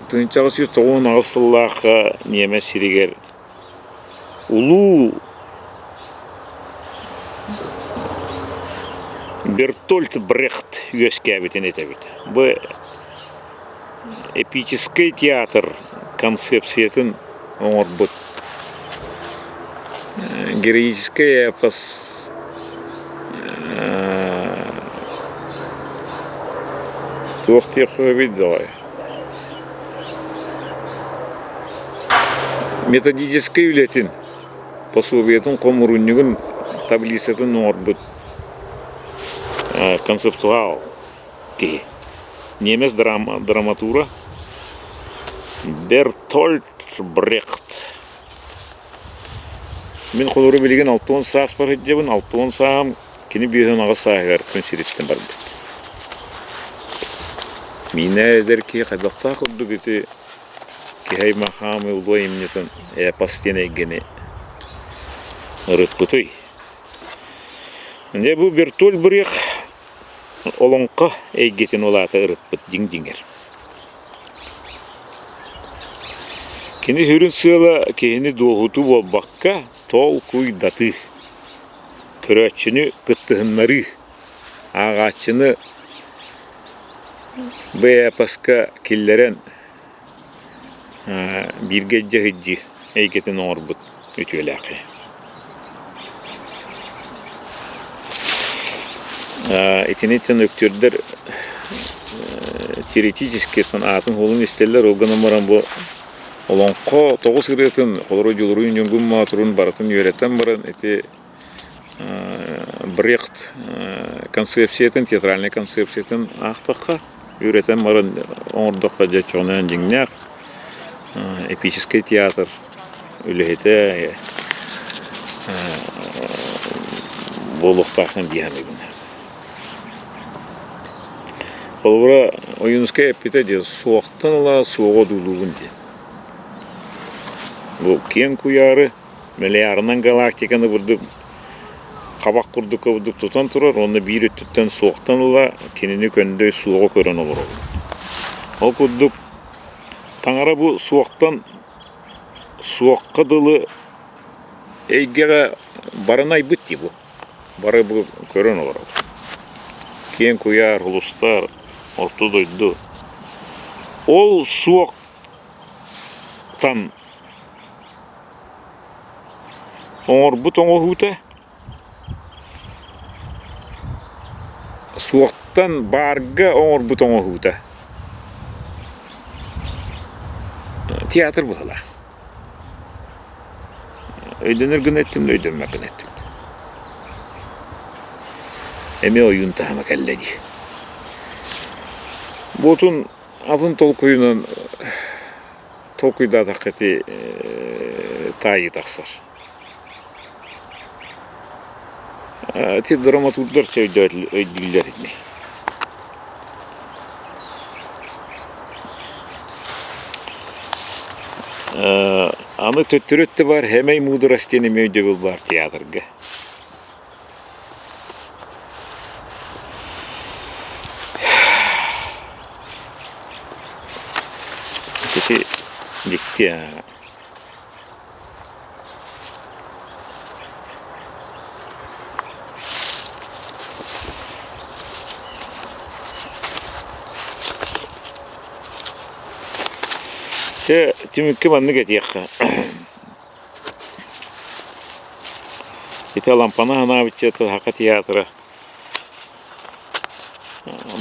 1898 сыллаахха ньиэмэс сиригэр улуу Бертольд Брехт үөскээбитин этэбит. Бу эпическэй театр концепциятын оҥорбут героическай эпос туох диэххэ эбит даҕай методическай үлэтин пособиетын хомуурунньугун таблицатын оҥорбут концептуал киһи. Немец драматура Бертольд Брехт. Мин холобура билигин 60 сааспар сылдьабын, 60 сааһым кини 58 сааһыгар күн сириттэн барбыт. Миинэ эдэр киһи хайдахтаах курдук ити киһи аймах хаамыы улуу айымньытын эпос диэн эйгэни ырыппытый. Дьэ бу Бертольд Брехт Олоҥхо эйгэтин ол аата ырыппыт дьиҥ дьиҥэр. Кини сүрүн сыала киһини дуоһутуу буолбакка, толкуйдатыы, көрөөччүнү кыттыһыннарыы, ааҕааччыны бу эпоска киллэрэн бииргэ илдьэ сылдьыы эйгэтин оҥорбут үтүөлээх киһи. Итиниттэн өктүөрдэр теоретически аатын-суолун истэллэр, ол гынан баран бу олоҥхо тоҕус ырыатын, холобура Дьулуруйун Ньургун Боотурун барытын үөрэтэн баран ити Брехт концепциятын, театральнай концепциятын аахтахха, үөрэтэн баран оҥордоххо дьэ оччоҕуна дьиҥнээх эпическэй театр үлэһитэ буолуохтааххын дии саныыбын. Холобура, Ойуунускай эппитэ дии, суохтан ыла суоҕу одуулуубун диэн. Бу киэҥ куйаары Миллиардынан галактиканы бурдук хабах курдук курдук тутан турар уонна биир өттүттэн суохтан ыла кинини көндөй суоҕу көрөн олоробут. Ол курдук таҥара бу суохтан суохха дылы эйгэҕэ баран айбыт дии бу. Бары бу көрөн олоробут. Киэҥ куйаар, улустар, орто дойду. Ол суохтан Оҥорбут оҥоһуута суохтан баарга оҥорбут оҥоһуута театр быһыылаах. Өйдөнөр гына эттим да өйдөммөт гына эттим да. Эмиэ ойуун таһыма кэллэ дии. Буотун атын толкуйунан толкуйдаатахха ити таайыы тахсар. Ити драматурдар өйдүүллэр ини. Аны төттөрү өттө баар хэмэй муударас диэн эмиэ өйдөбүл баар театрга. Ити дьикти аа Чэ, түмүккэ маннык этиэххэ. Ити Алампаны санаабычча Саха театра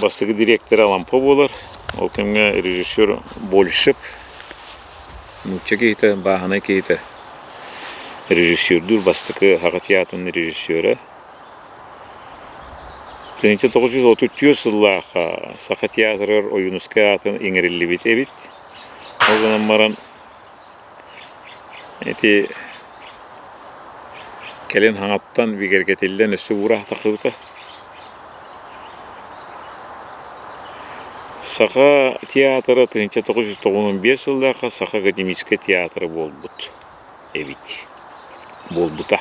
бастакы дириэктэрэ Алампа буолар. Ол кэмҥэ режиссер Большев нуучча киһитэ, бааһынай киһитэ режиссердуур бастакы Саха театрын режиссера. 1934 сыллаахха Саха театрыгар Ойуунускай аатын иҥэриллибит эбит. Ол гынан баран Ити кэлин хаҥаттан бигэргэтиллэн өссө уураах тахсыбыта. Саха театра 1995 сыллаахха Саха академическай театра буолбут эбит. Буолбута.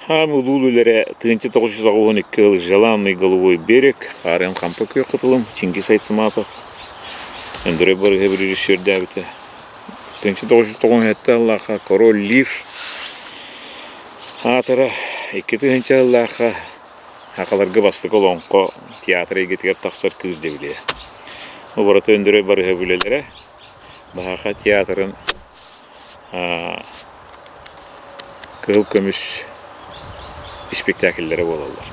Хаам улуу үлэлэрэ 1982 сыл Желанный голубой берег, Хаарыан Хампа күөх кытылым, Чингиз Айтматов, Өндөрөй Барыһов режиссердээбитэ. 1997 сыллаахха Король Лир аатыра 2000 сыллаахха Хахаларга бастакы олоҥхо театр эйгэтигэр тахсар кыыс Дэбилийэ. Бу барыта Өндөрөй Барыһов үлэлэрэ. Баһаха театрын Кыһыл көмүс испиктээкиллэрэ буолаллар.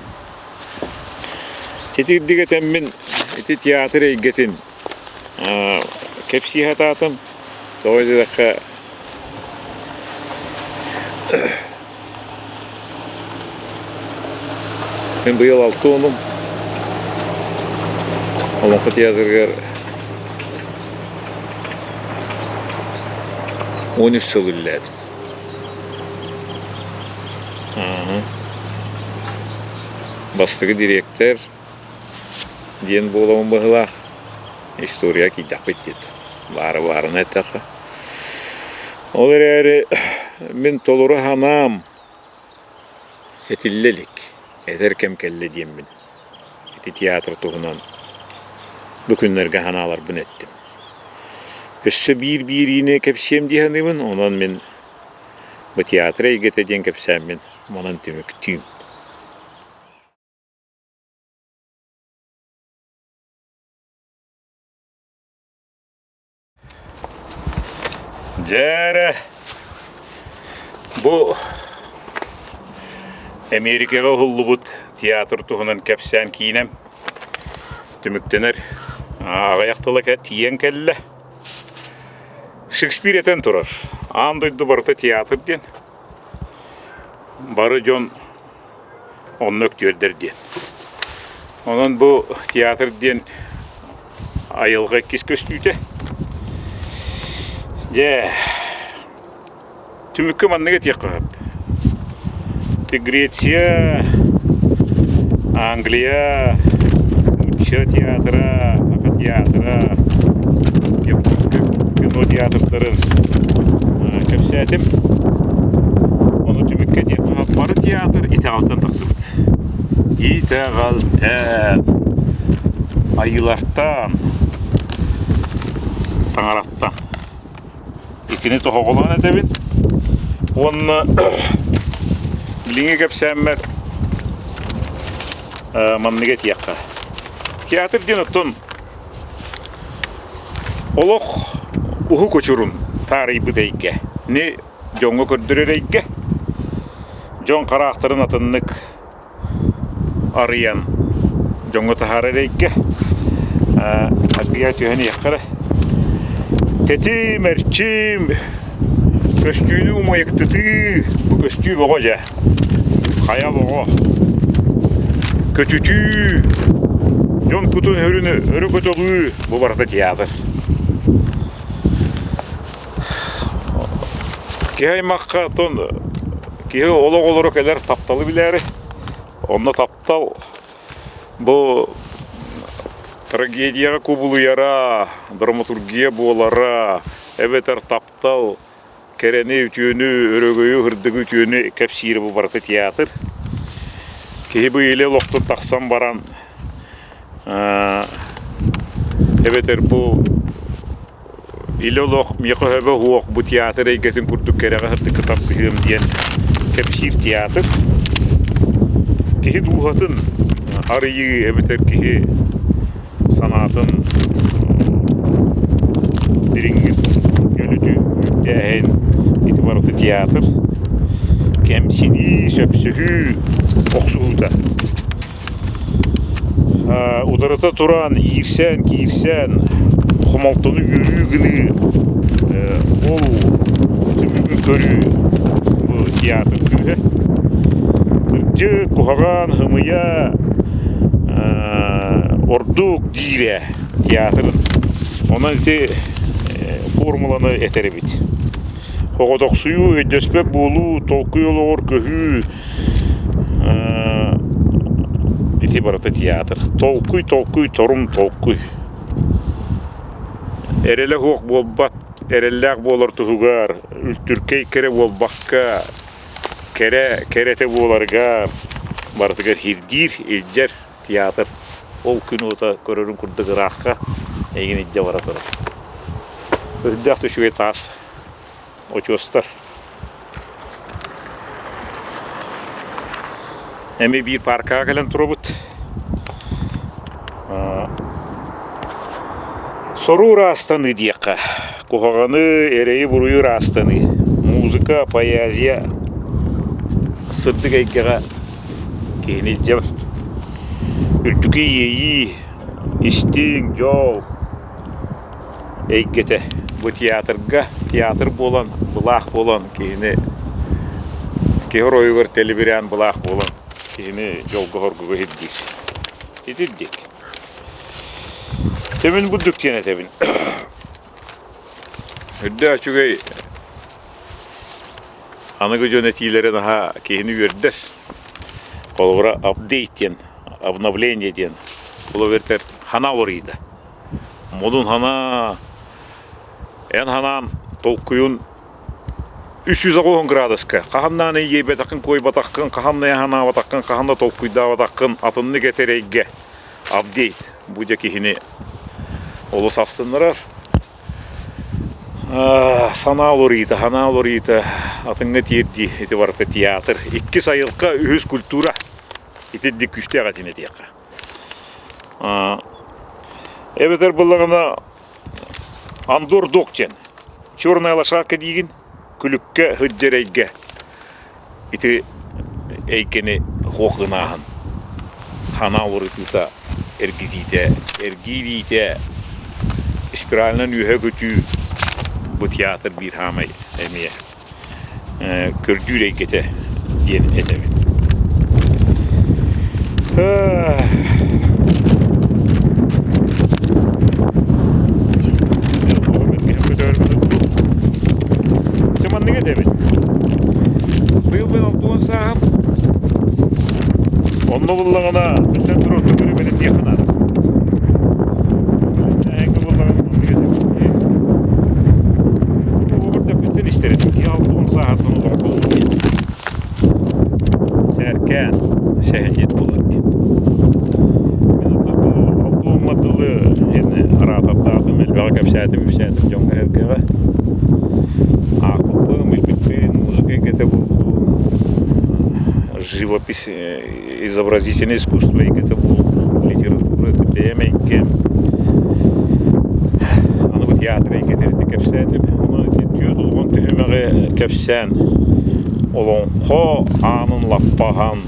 Итирдик этэммин ити театр эйгэтин кэпсии сатаатым. Тоҕо диэтэххэ мин быйыл алта уонум Олоҥхо театрыгар 13 сыл үлэлээтим. Бастакы дириэктэр диэн буолабын быһыылаах. История киирдэхпит диэт. Баара баарына эттэххэ. Ол эрээри мин толору санаам этиллэ илик. Этэр кэм кэллэ диэммин. Ити театр туһунан бу күннэргэ санааларбын эттим. Өссө биир биэриини кэпсиэм дии саныыбын, онон мин бу театр эйгэтэ диэн кэпсээммин манан түмүктүүм. Дьэ эрэ, бу Эмиэрикэҕэ уһуллубут театр туһунан кэпсээн киинэм түмүктэнэр. Аҕыйах тыла тиийэн кэллэ. Шекспир этэн турар: «Аан дойду барыта театр» диэн. Бары дьон онно үктүөрдэр диэн. Онон бу театр диэн айылҕа иккис көстүүтэ. Дьэ, түмүккэ маннык этиэххэ сөп. Греция, Англия, нуучча театра, саха театра, кино театрдарын кэпсээтим. Ону түмүккэ бары театр итэҕэлтэн тахсыбыт. Итэҕэлтэн, айыылартан, таҥараттан. Итини тоһоҕолоон этэбин. Уонна билиҥҥи кэпсээммэр манныгы этиэххэ. Театр диэн оттон Олох уһук учурун таарыйбыт эйгэ, ни дьоҥҥо көрдөрөр эйгэ, дьон хараахтарын атыннык арыйан дьоҥҥо таһаарар эйгэ. Аргыйа түһэн иһиэххэ эрэ. Тэтим, эрчим, көстүүнү умайыктытыы, бу көстүү бөҕө дьэ. Хайа боҕо, көтүтүү. Дьон кутун өрүн өрө көтөҕүү бу барыта театр. Киһи аймахха оттон киһи олох олоро кэлэр тапталы билээри, онно таптал бу трагедияҕа кубулуйара, драматургия буолара, эбэтэр таптал кэрэни, үтүөнү, өрөгөйү, ырдыгы, үтүөнү кэпсиирэ бу барыта театр. Киһи бу илэ олохтон тахсан баран эбэтэр бу Илэ олох миэхэ өһөбө уһуох бу театр эйгэтин курдук кэрэҕэ сырдыкка тардыһыам диэн кэпсиир театр. Киһи дууһатын арыйыы эбэтэр киһи санаатын дириҥник ньөлүтүү үүттээһин ити барыта театр. Кэмсинии, сөпсөһүү охсуһуута. Утарыта туран иирсээн, киирсээн, хомолтону үөрүү гыныы ол түмүгүн көрүү бу театр күүһэ. Кырдьык, куһаҕан, ымыйа ордук диирэ театрын. Онон ити формуланы этэр эбит. Оҕотохсуйуу, өйдөспөт буолуу, толкуй олоҕор көһүү Ити барыта театр. Толкуй, толкуй, торум толкуй. Эрэлэ суох буолбат, эрэллээх буолар туһугар, үлтүркэй кэрэ буолбакка, кэрэ кэрэтэ буоларыгар барытыгар ирдиир, илдьэр театр. Ол күн уота көрөрүн курдук ыраахха эйигин илдьэ бара турар. Үрдээх да үчүгэй таас очуостар. Эмиэ биир пааркаҕа кэлэн турабыт. Сору ыраастаныы диэххэ. Куһаҕаны, эрэйи-буруйу ыраастаныы. Музыка, поэзия сырдык эйгэҕэ киһини илдьэ үрдүкү иэйии, истиҥ, дьол эйгэтэ бу театрга театр буолан былаах буолан киһини киһи оройугар тэлибирээн былаах буолан киһини дьолго-соргуга ирдиир. Итирдик. Тэбин бурдук диэн этэбин. Үрдээх үчүгэй аныгы дьон этиилэрэ наһаа киһини үөрдэр. Холобура апдейт диэн, обновление диэн. Ол эбэтэр хана уларыйда. Модун санаа, эн санаан толкуйун 380 градуска хаһан иэйбэтэххин, куойбатаххын, хаһан да санаабатаххын, хаһан да толкуйдаабатаххын атыннык этэр эйгэ апдейт бу дьэ киһини олус астыннарар. Санаа уларыйыыта, санаа уларыйыыта атыҥҥа тиэрдии ити барыта театр. Иккис айылҕа, үһүс культура. Итинник күүстээх этин этиэххэ. Эбэтэр буоллаҕына Андор Дог диэн черная лошадка диигин күлүккэ сылдьар эйгэ ити эйгэни суох гынааһын санаа уларытыыта эргитиитэ эргиириитэ спиралынан үөһэ көтүү бу театр биир саамай эмиэ көрдүүр эйгэтэ диэн этэбин. Дьэ маннык этэбин. Быйыл мин 60 сааһым. Онно буллаҕына, биллэн турар, тугу эрэ бэлэмниэххэ наада. Бэлэмнээһиҥҥэ буоллаҕына маннык этэбин. Оҕолор истэр этим. Киһи 60 сааһыттан олоҥхолуур диэн. Сээркээн, сэһэнньит буолар диэн. Мин оттон бу алтуоммар дылы диэн араатардаатым, элбэҕи кэпсээтим, үпсээтим дьоҥҥо-сэргэҕэ. Аахпыппын, билбиппин, музыка эйгэтэ буоллун, живопись изобразительное искусство эйгэтэ буоллун, литература это бэйэм эйгэм. Аны бу театр эйгэтин ити кэпсээтим. Онон ити түөрт улахан түһүмэҕи кэпсээн олоҥхо аанын лаппаһан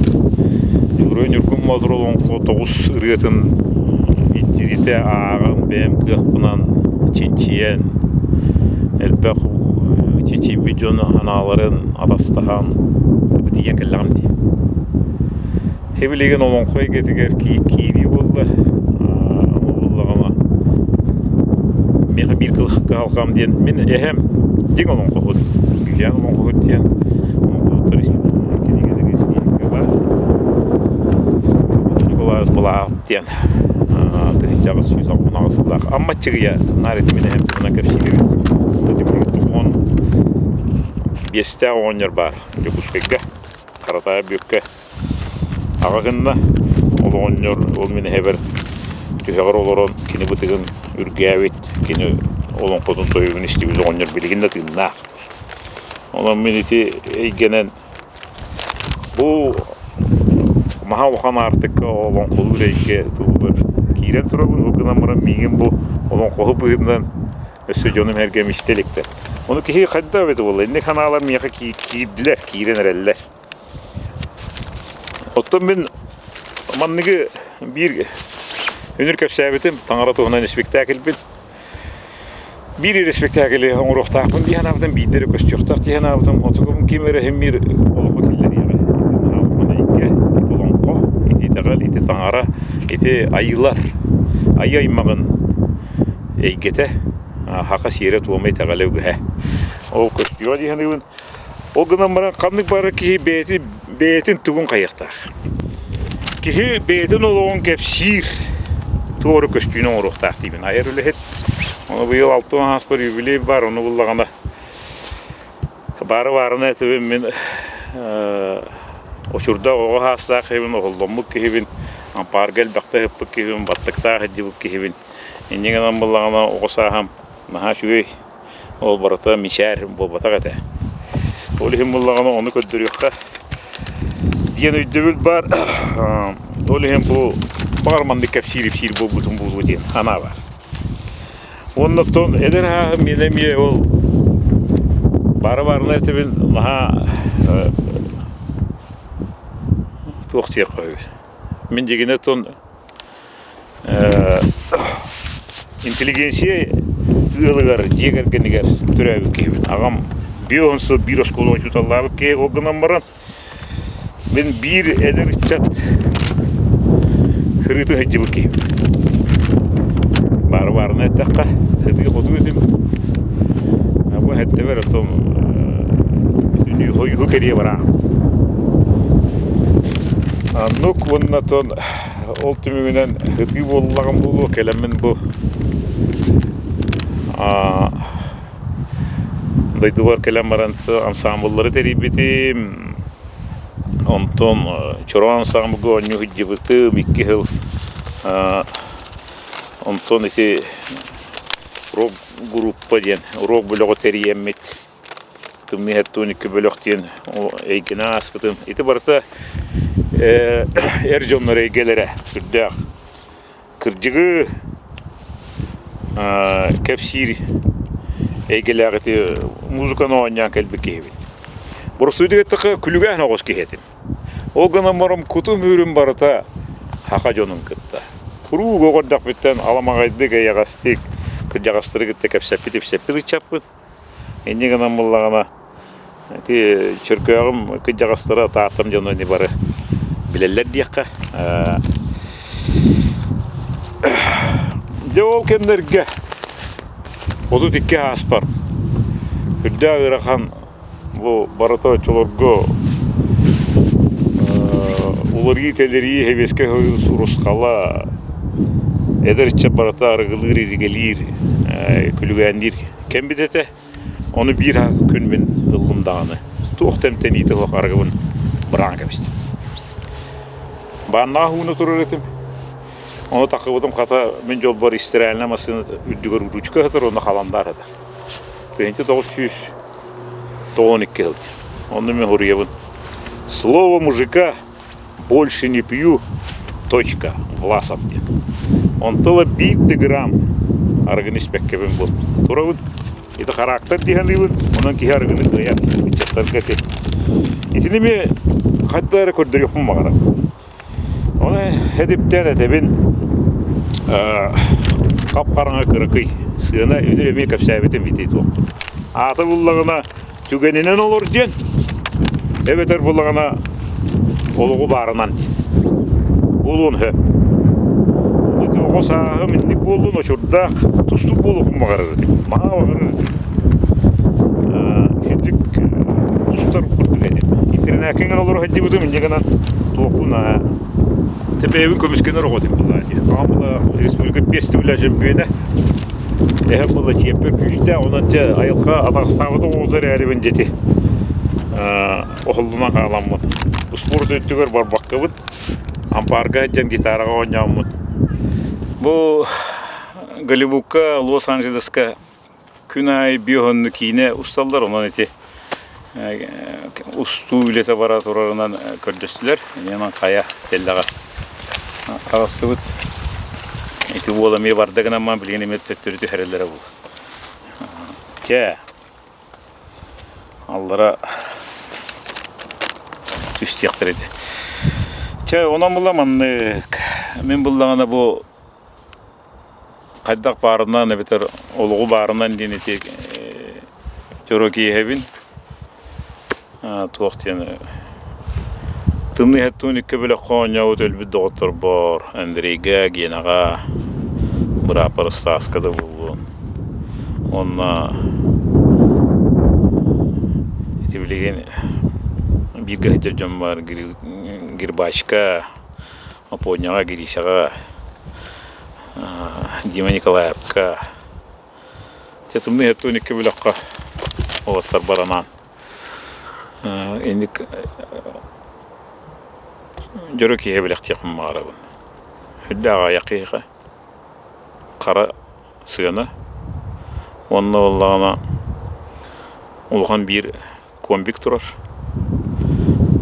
Ньургун Ньургун Боотур олоҥхо тоҕус ырыатын итиритэ ааҕан бэйэм кыахпынан чинчийэн элбэх чинчийбит дьон санааларын атастаһан тиийэн кэллэҕим дии. Билигин олоҥхо эйгэтигэр киирии буолла. Миэхэ биир кыһалҕам диэн мин эһэм дьиҥ олоҥхоһут, Күүчээн олоҥхоһут диэн олоҥхоһуттар кинигэлэргэ испииһэккэ баар. Николаевич Балаев диэн 1868 сыллаах Амма Аччыгыйа наар ити мин эһэм туһунан кэпсиир эбит. 95-тээх оҕонньор баар Дьокуускайга Харатаайа Бүөккэ Аҕа гынна, ол оҕонньор ол мин эһэбэр түһэҕэр олорон кини бытыгын үргээбит, кини олоҥхотун тойугун истибит оҕонньор билигин да тыыннаах. Онон мин ити эйгэнэн бу маһа улахан аартыкка олоҥхолуур эйгэ туһугар киирэн турабын. Ол гынан баран миигин бу олоҥхоһу быһыытынан өссө дьонум-сэргэм истэ иликтэр. Ону киһи хайдах эбитэ буолла, инник санаалар миэхэ киирдилэр, киирэн эрэллэр. Оттон мин манныгы биир үнүр кэпсээбитим, таҥара туһунан испиктээкилбин. Биир эрэ испиктээкили оҥоруохтаахпын дии санаабытым, биирдэ эрэ көстүөхтээх дии санаабытым. Отугум ким эрэ иһин биир олоххо киллэриэҕэ. Ити эйгэ, ити олоҥхо, ити итэҕэл, ити таҥара, ити айыылар, айыы аймаҕын эйгэтэ, саха сиэрэ-туома итэҕэлэ үгэһэ. Ол көстүөҕэ дии саныыбын. Ол гынан баран ханнык бары киһи бэйэтин, бэйэтин тугун хайыахтаах. Киһи бэйэтин олоҕун кэпсиир туору көстүүнү оҥоруохтаах диибин. Айар үлэһит. Ону быйыл 60 ааспар юбилей баар, ону буллаҕына баары баарына этибин мин очурдаах оҕо саастаах киһибин, оһолломмут киһибин, ампаарга элбэхтэ ыһыппыт киһибин, баттыктаах илдьибит киһибин. Инньэ гынан буллаҕына оҕо сааһым наһаа үчүгэй Ол барыта мичээр буолбатах этэ. Ол иһин буоллаҕына ону көрдөрүөххэ диэн өйдөбүл баар. Ол иһин бу баҕар маннык кэпсиир-ипсиир буолбутум буолуо диэн санаа баар. Уонна оттон эдэр ааһым мин эмиэ ол баара баарына этэбин наһаа туох диэххэ үһү. Мин дьигинэ оттон Интеллигенция ыалыгар, дьиэ кэргэнигэр төрөөбүт киһибин. Аҕам 50 сыл биир оскуолаҕа учууталлаабыт киһи ол гынан баран мин биир эдэр ыччат ырыытын сылдьыбыт киһибин. Баары баарына эттэххэ, ытыы-хотуу этим. Бу эрдэбэр оттон бүтүннүү хойуһу кэриэ бараахпыт. Оннук уонна оттон Ол түмүгүнэн ытыы буоллаҕым буолуо, кэлэммин бу дойдубар кэлэн баран ансаамбыллары тэрийбитим. Онтон Чороон ансаамбылга оонньуу сылдьыбытым икки сыл. Онтон ити рок-группа диэн рок бөлөҕү тэрийэммит Тымныы 72 бөлөх диэн эйгэни ааспытым. Ити барыта эр дьоннор эйгэлэрэ сүрдээх кырдьыгы кэпсиир эйгэлээх ити музыканы оонньоон кэлбит киһибин. Боростуойдук эттэххэ күлүгээн оҕус киһи этим. Ол гынан баран кутум-үүрүм барыта саха дьонун кытта. Куруук оҕо эрдэхпиттэн аламаҕайдык, эйэҕэстик, кырдьаҕастары кытта кэпсэппит-ипсэппит ыччаппыт. Инньэ гынан буоллаҕына ити Чөркөөҕүм кырдьаҕастара Тааттам дьоно ини бары билэллэр диэххэ. Дьэ ол кэмнэргэ 32 ааспар үрдээх ыарахан бу барыта оччолорго уларыы-тэлэрии сэбиэскэй Союз урусхала эдэр ыччат барыта арыгылыыр, иригэлиир, күлүгээнниир кэмбит этэ. Ону биир күн мин ыллым даҕаны, туох да эмтэниитэ суох арыгыбын быраҕан кэбистим. Бааннаах ууна турар этим. Ону таххыбытым хата мин дьолбор истирээлинэй массыына үрдүгэр ручка сытар уонна халандаар сытар. 1992 сыл. Онно мин суруйабын. Слово мужика больше не пью, точка, Власов диэн. Онто ыла биир да грамм арыгыны испэккэбин бу турабын. Ити характер дии саныыбын, онон киһи арыгыны кыайар ыччаттарга ити. Итини эмиэ хайда эрэ көрдөрүөхпүн баҕарабын. Ону эдиптээн этэбин, хап-хараҥа кыракый сыана үнүр эмиэ кэпсээбитим ити туохпун. Аата буллаҕына түгэнинэн олор диэн, эбэтэр буллаҕына олоҕу баарынан диэн. Буолуон сөп. Оҕо сааһым инник буоллун, очурдаах тустуук буолуохпун баҕарар этим. Наһаа баҕарар этим. Итинник тустар курдук этим. Интэринээккэ гынан олоро сылдьыбытым, инньэ гынан туохпун бэйэбин көмүскэнэр оҕо этим буоллаҕа дии. Аҕам була республика биэс төгүллээх чөмпүйүөнэ. Эһэм була чиэппэр күүстээх, онон дьэ айылҕа атахсаабыт оҕото эрээрибин дьэти оһоллунан хааламмын. Успуорт өттүгэр барбаккабыт, ампаарга сылдьан гитараҕа оонньооммут. Бу Голливудка, Лос-Анджелеска күн аайы биоһонну киинэ усталлар, онон ити устуу үлэтэ бара турарынан көрдөстүлэр. Инньэ хайа тэллэҕэ таҕыстыбыт. Ити уол эмиэ барда гынан билигин эмиэ төттөрү түһэрэллэрэ буолуо. Чэ, аллара түстүөхтэрэ этэ. Чэ, онон була маннык. Мин буллаҕына бу хайдах баарынан эбэтэр олоҕу баарынан диэн ити дьоро киэһэбин туох диэн тымныы хэттуун икки бөлөххө оонньообут өлбүт доҕотторбор Андрейга, Генаҕа, бырааппар Стаска да буоллун уонна ити билигин бииргэ сылдьар дьон баар Гербачка, Опоньяҕа, Гришаҕа, Дима Николаевка Дьэ тымныы хэттуун икки бөлөххө уолаттарбар анаан инник дьоро киһи бэлэхтиэхпин баҕарабын. Сүрдээх аҕыйах киһиэхэ хара сыана уонна буоллаҕына улахан биир комбик турар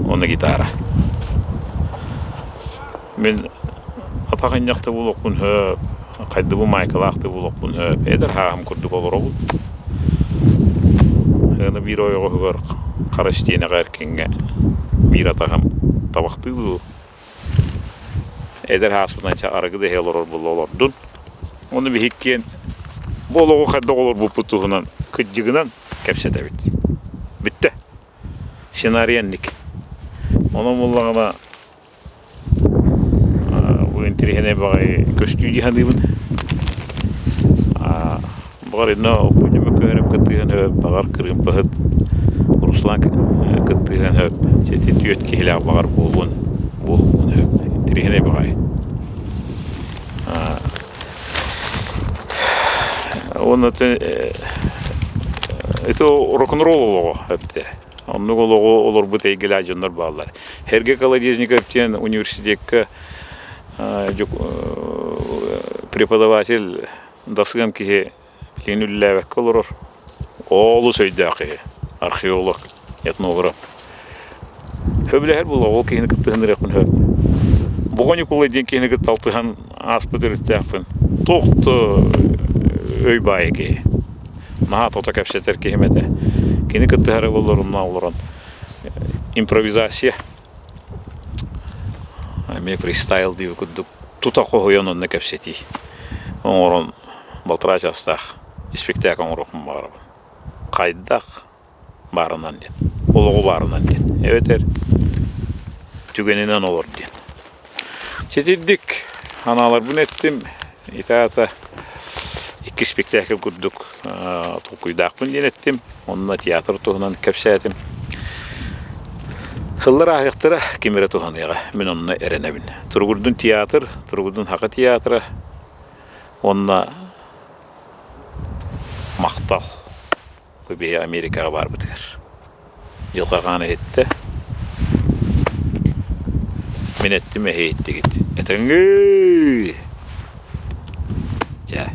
уонна гитара. Мин атах инньэх да буолуохпун сөп, хайдыбы маайкалаах да буолуохпун сөп, эдэр хааһым курдук олоробун. Аны биир ойоҕоһугар хара истиэнэҕэ эркиҥҥэ биир атаҕым табахтыы дуу, эдэр ааспытынан арыгы да иһэ олорор буолла олордун. Ону биһиккиэн бу олоҕу хайдах олорбуппут туһунан кырдьыгынан кэпсэтэбит. Бүттэ. Сценарий инник. Онон буоллаҕына бу интэриэһинэй баҕайы көстүү дии саныыбын. Баҕар иннэ Оппуонньа Мөккүһүрэп кыттыһыан сөп, баҕар Кырыымпаһыт Руслан кыттыһыан сөп. Ити түөрт киһилээх баҕар буолуон буолуон сөп. Интэриэһинэй баҕайы. Уонна ити рок-н-ролл олоҕо эбитэ. Оннук олоҕу олорбут эйгэлээх дьоннор бааллар. Сергей Колодезников диэн университекка преподаватель дасыан киһи билигин үлэлээбэккэ олорор. Олус өйдөөх киһи, археолог, этнограф. Сөбүлэһэр буолуо, ол киһини кыттыһыннарыахпын сөп. Боҕо Ньукулай диэн киһини кытта алтыһан ааспыт өрүттээхпин. Туох да өй баайа киһи. Наһаа тото кэпсэтэр киһим этэ. Кини кыттыһара буоллар онно олорон импровизация эмиэ фристайл диэбит курдук тута хоһуйан онно кэпсэтии оҥорон балтараа чаастаах испиктээк оҥоруохпун баҕарабын. Хайдах баарынан диэн, олоҕу баарынан диэн, эбэтэр түгэнинэн олор диэн. Ситирдик анааларбын эттим, ити аата икки спектакль курдук толкуйдаахпын диэн эттим, онно театр туһунан кэпсээтим. Сыллар ааһыахтара ким эрэ туһаныаҕа, мин онно эрэнэбин. Туругурдун театр, туругурдун Саха театра уонна махтал. Бу биһи Америкаҕа баарбытыгар. Дьылҕа хаан иһиттэ. Мин эттим эһи иһиттигит. Этэҥҥээ! Чэ.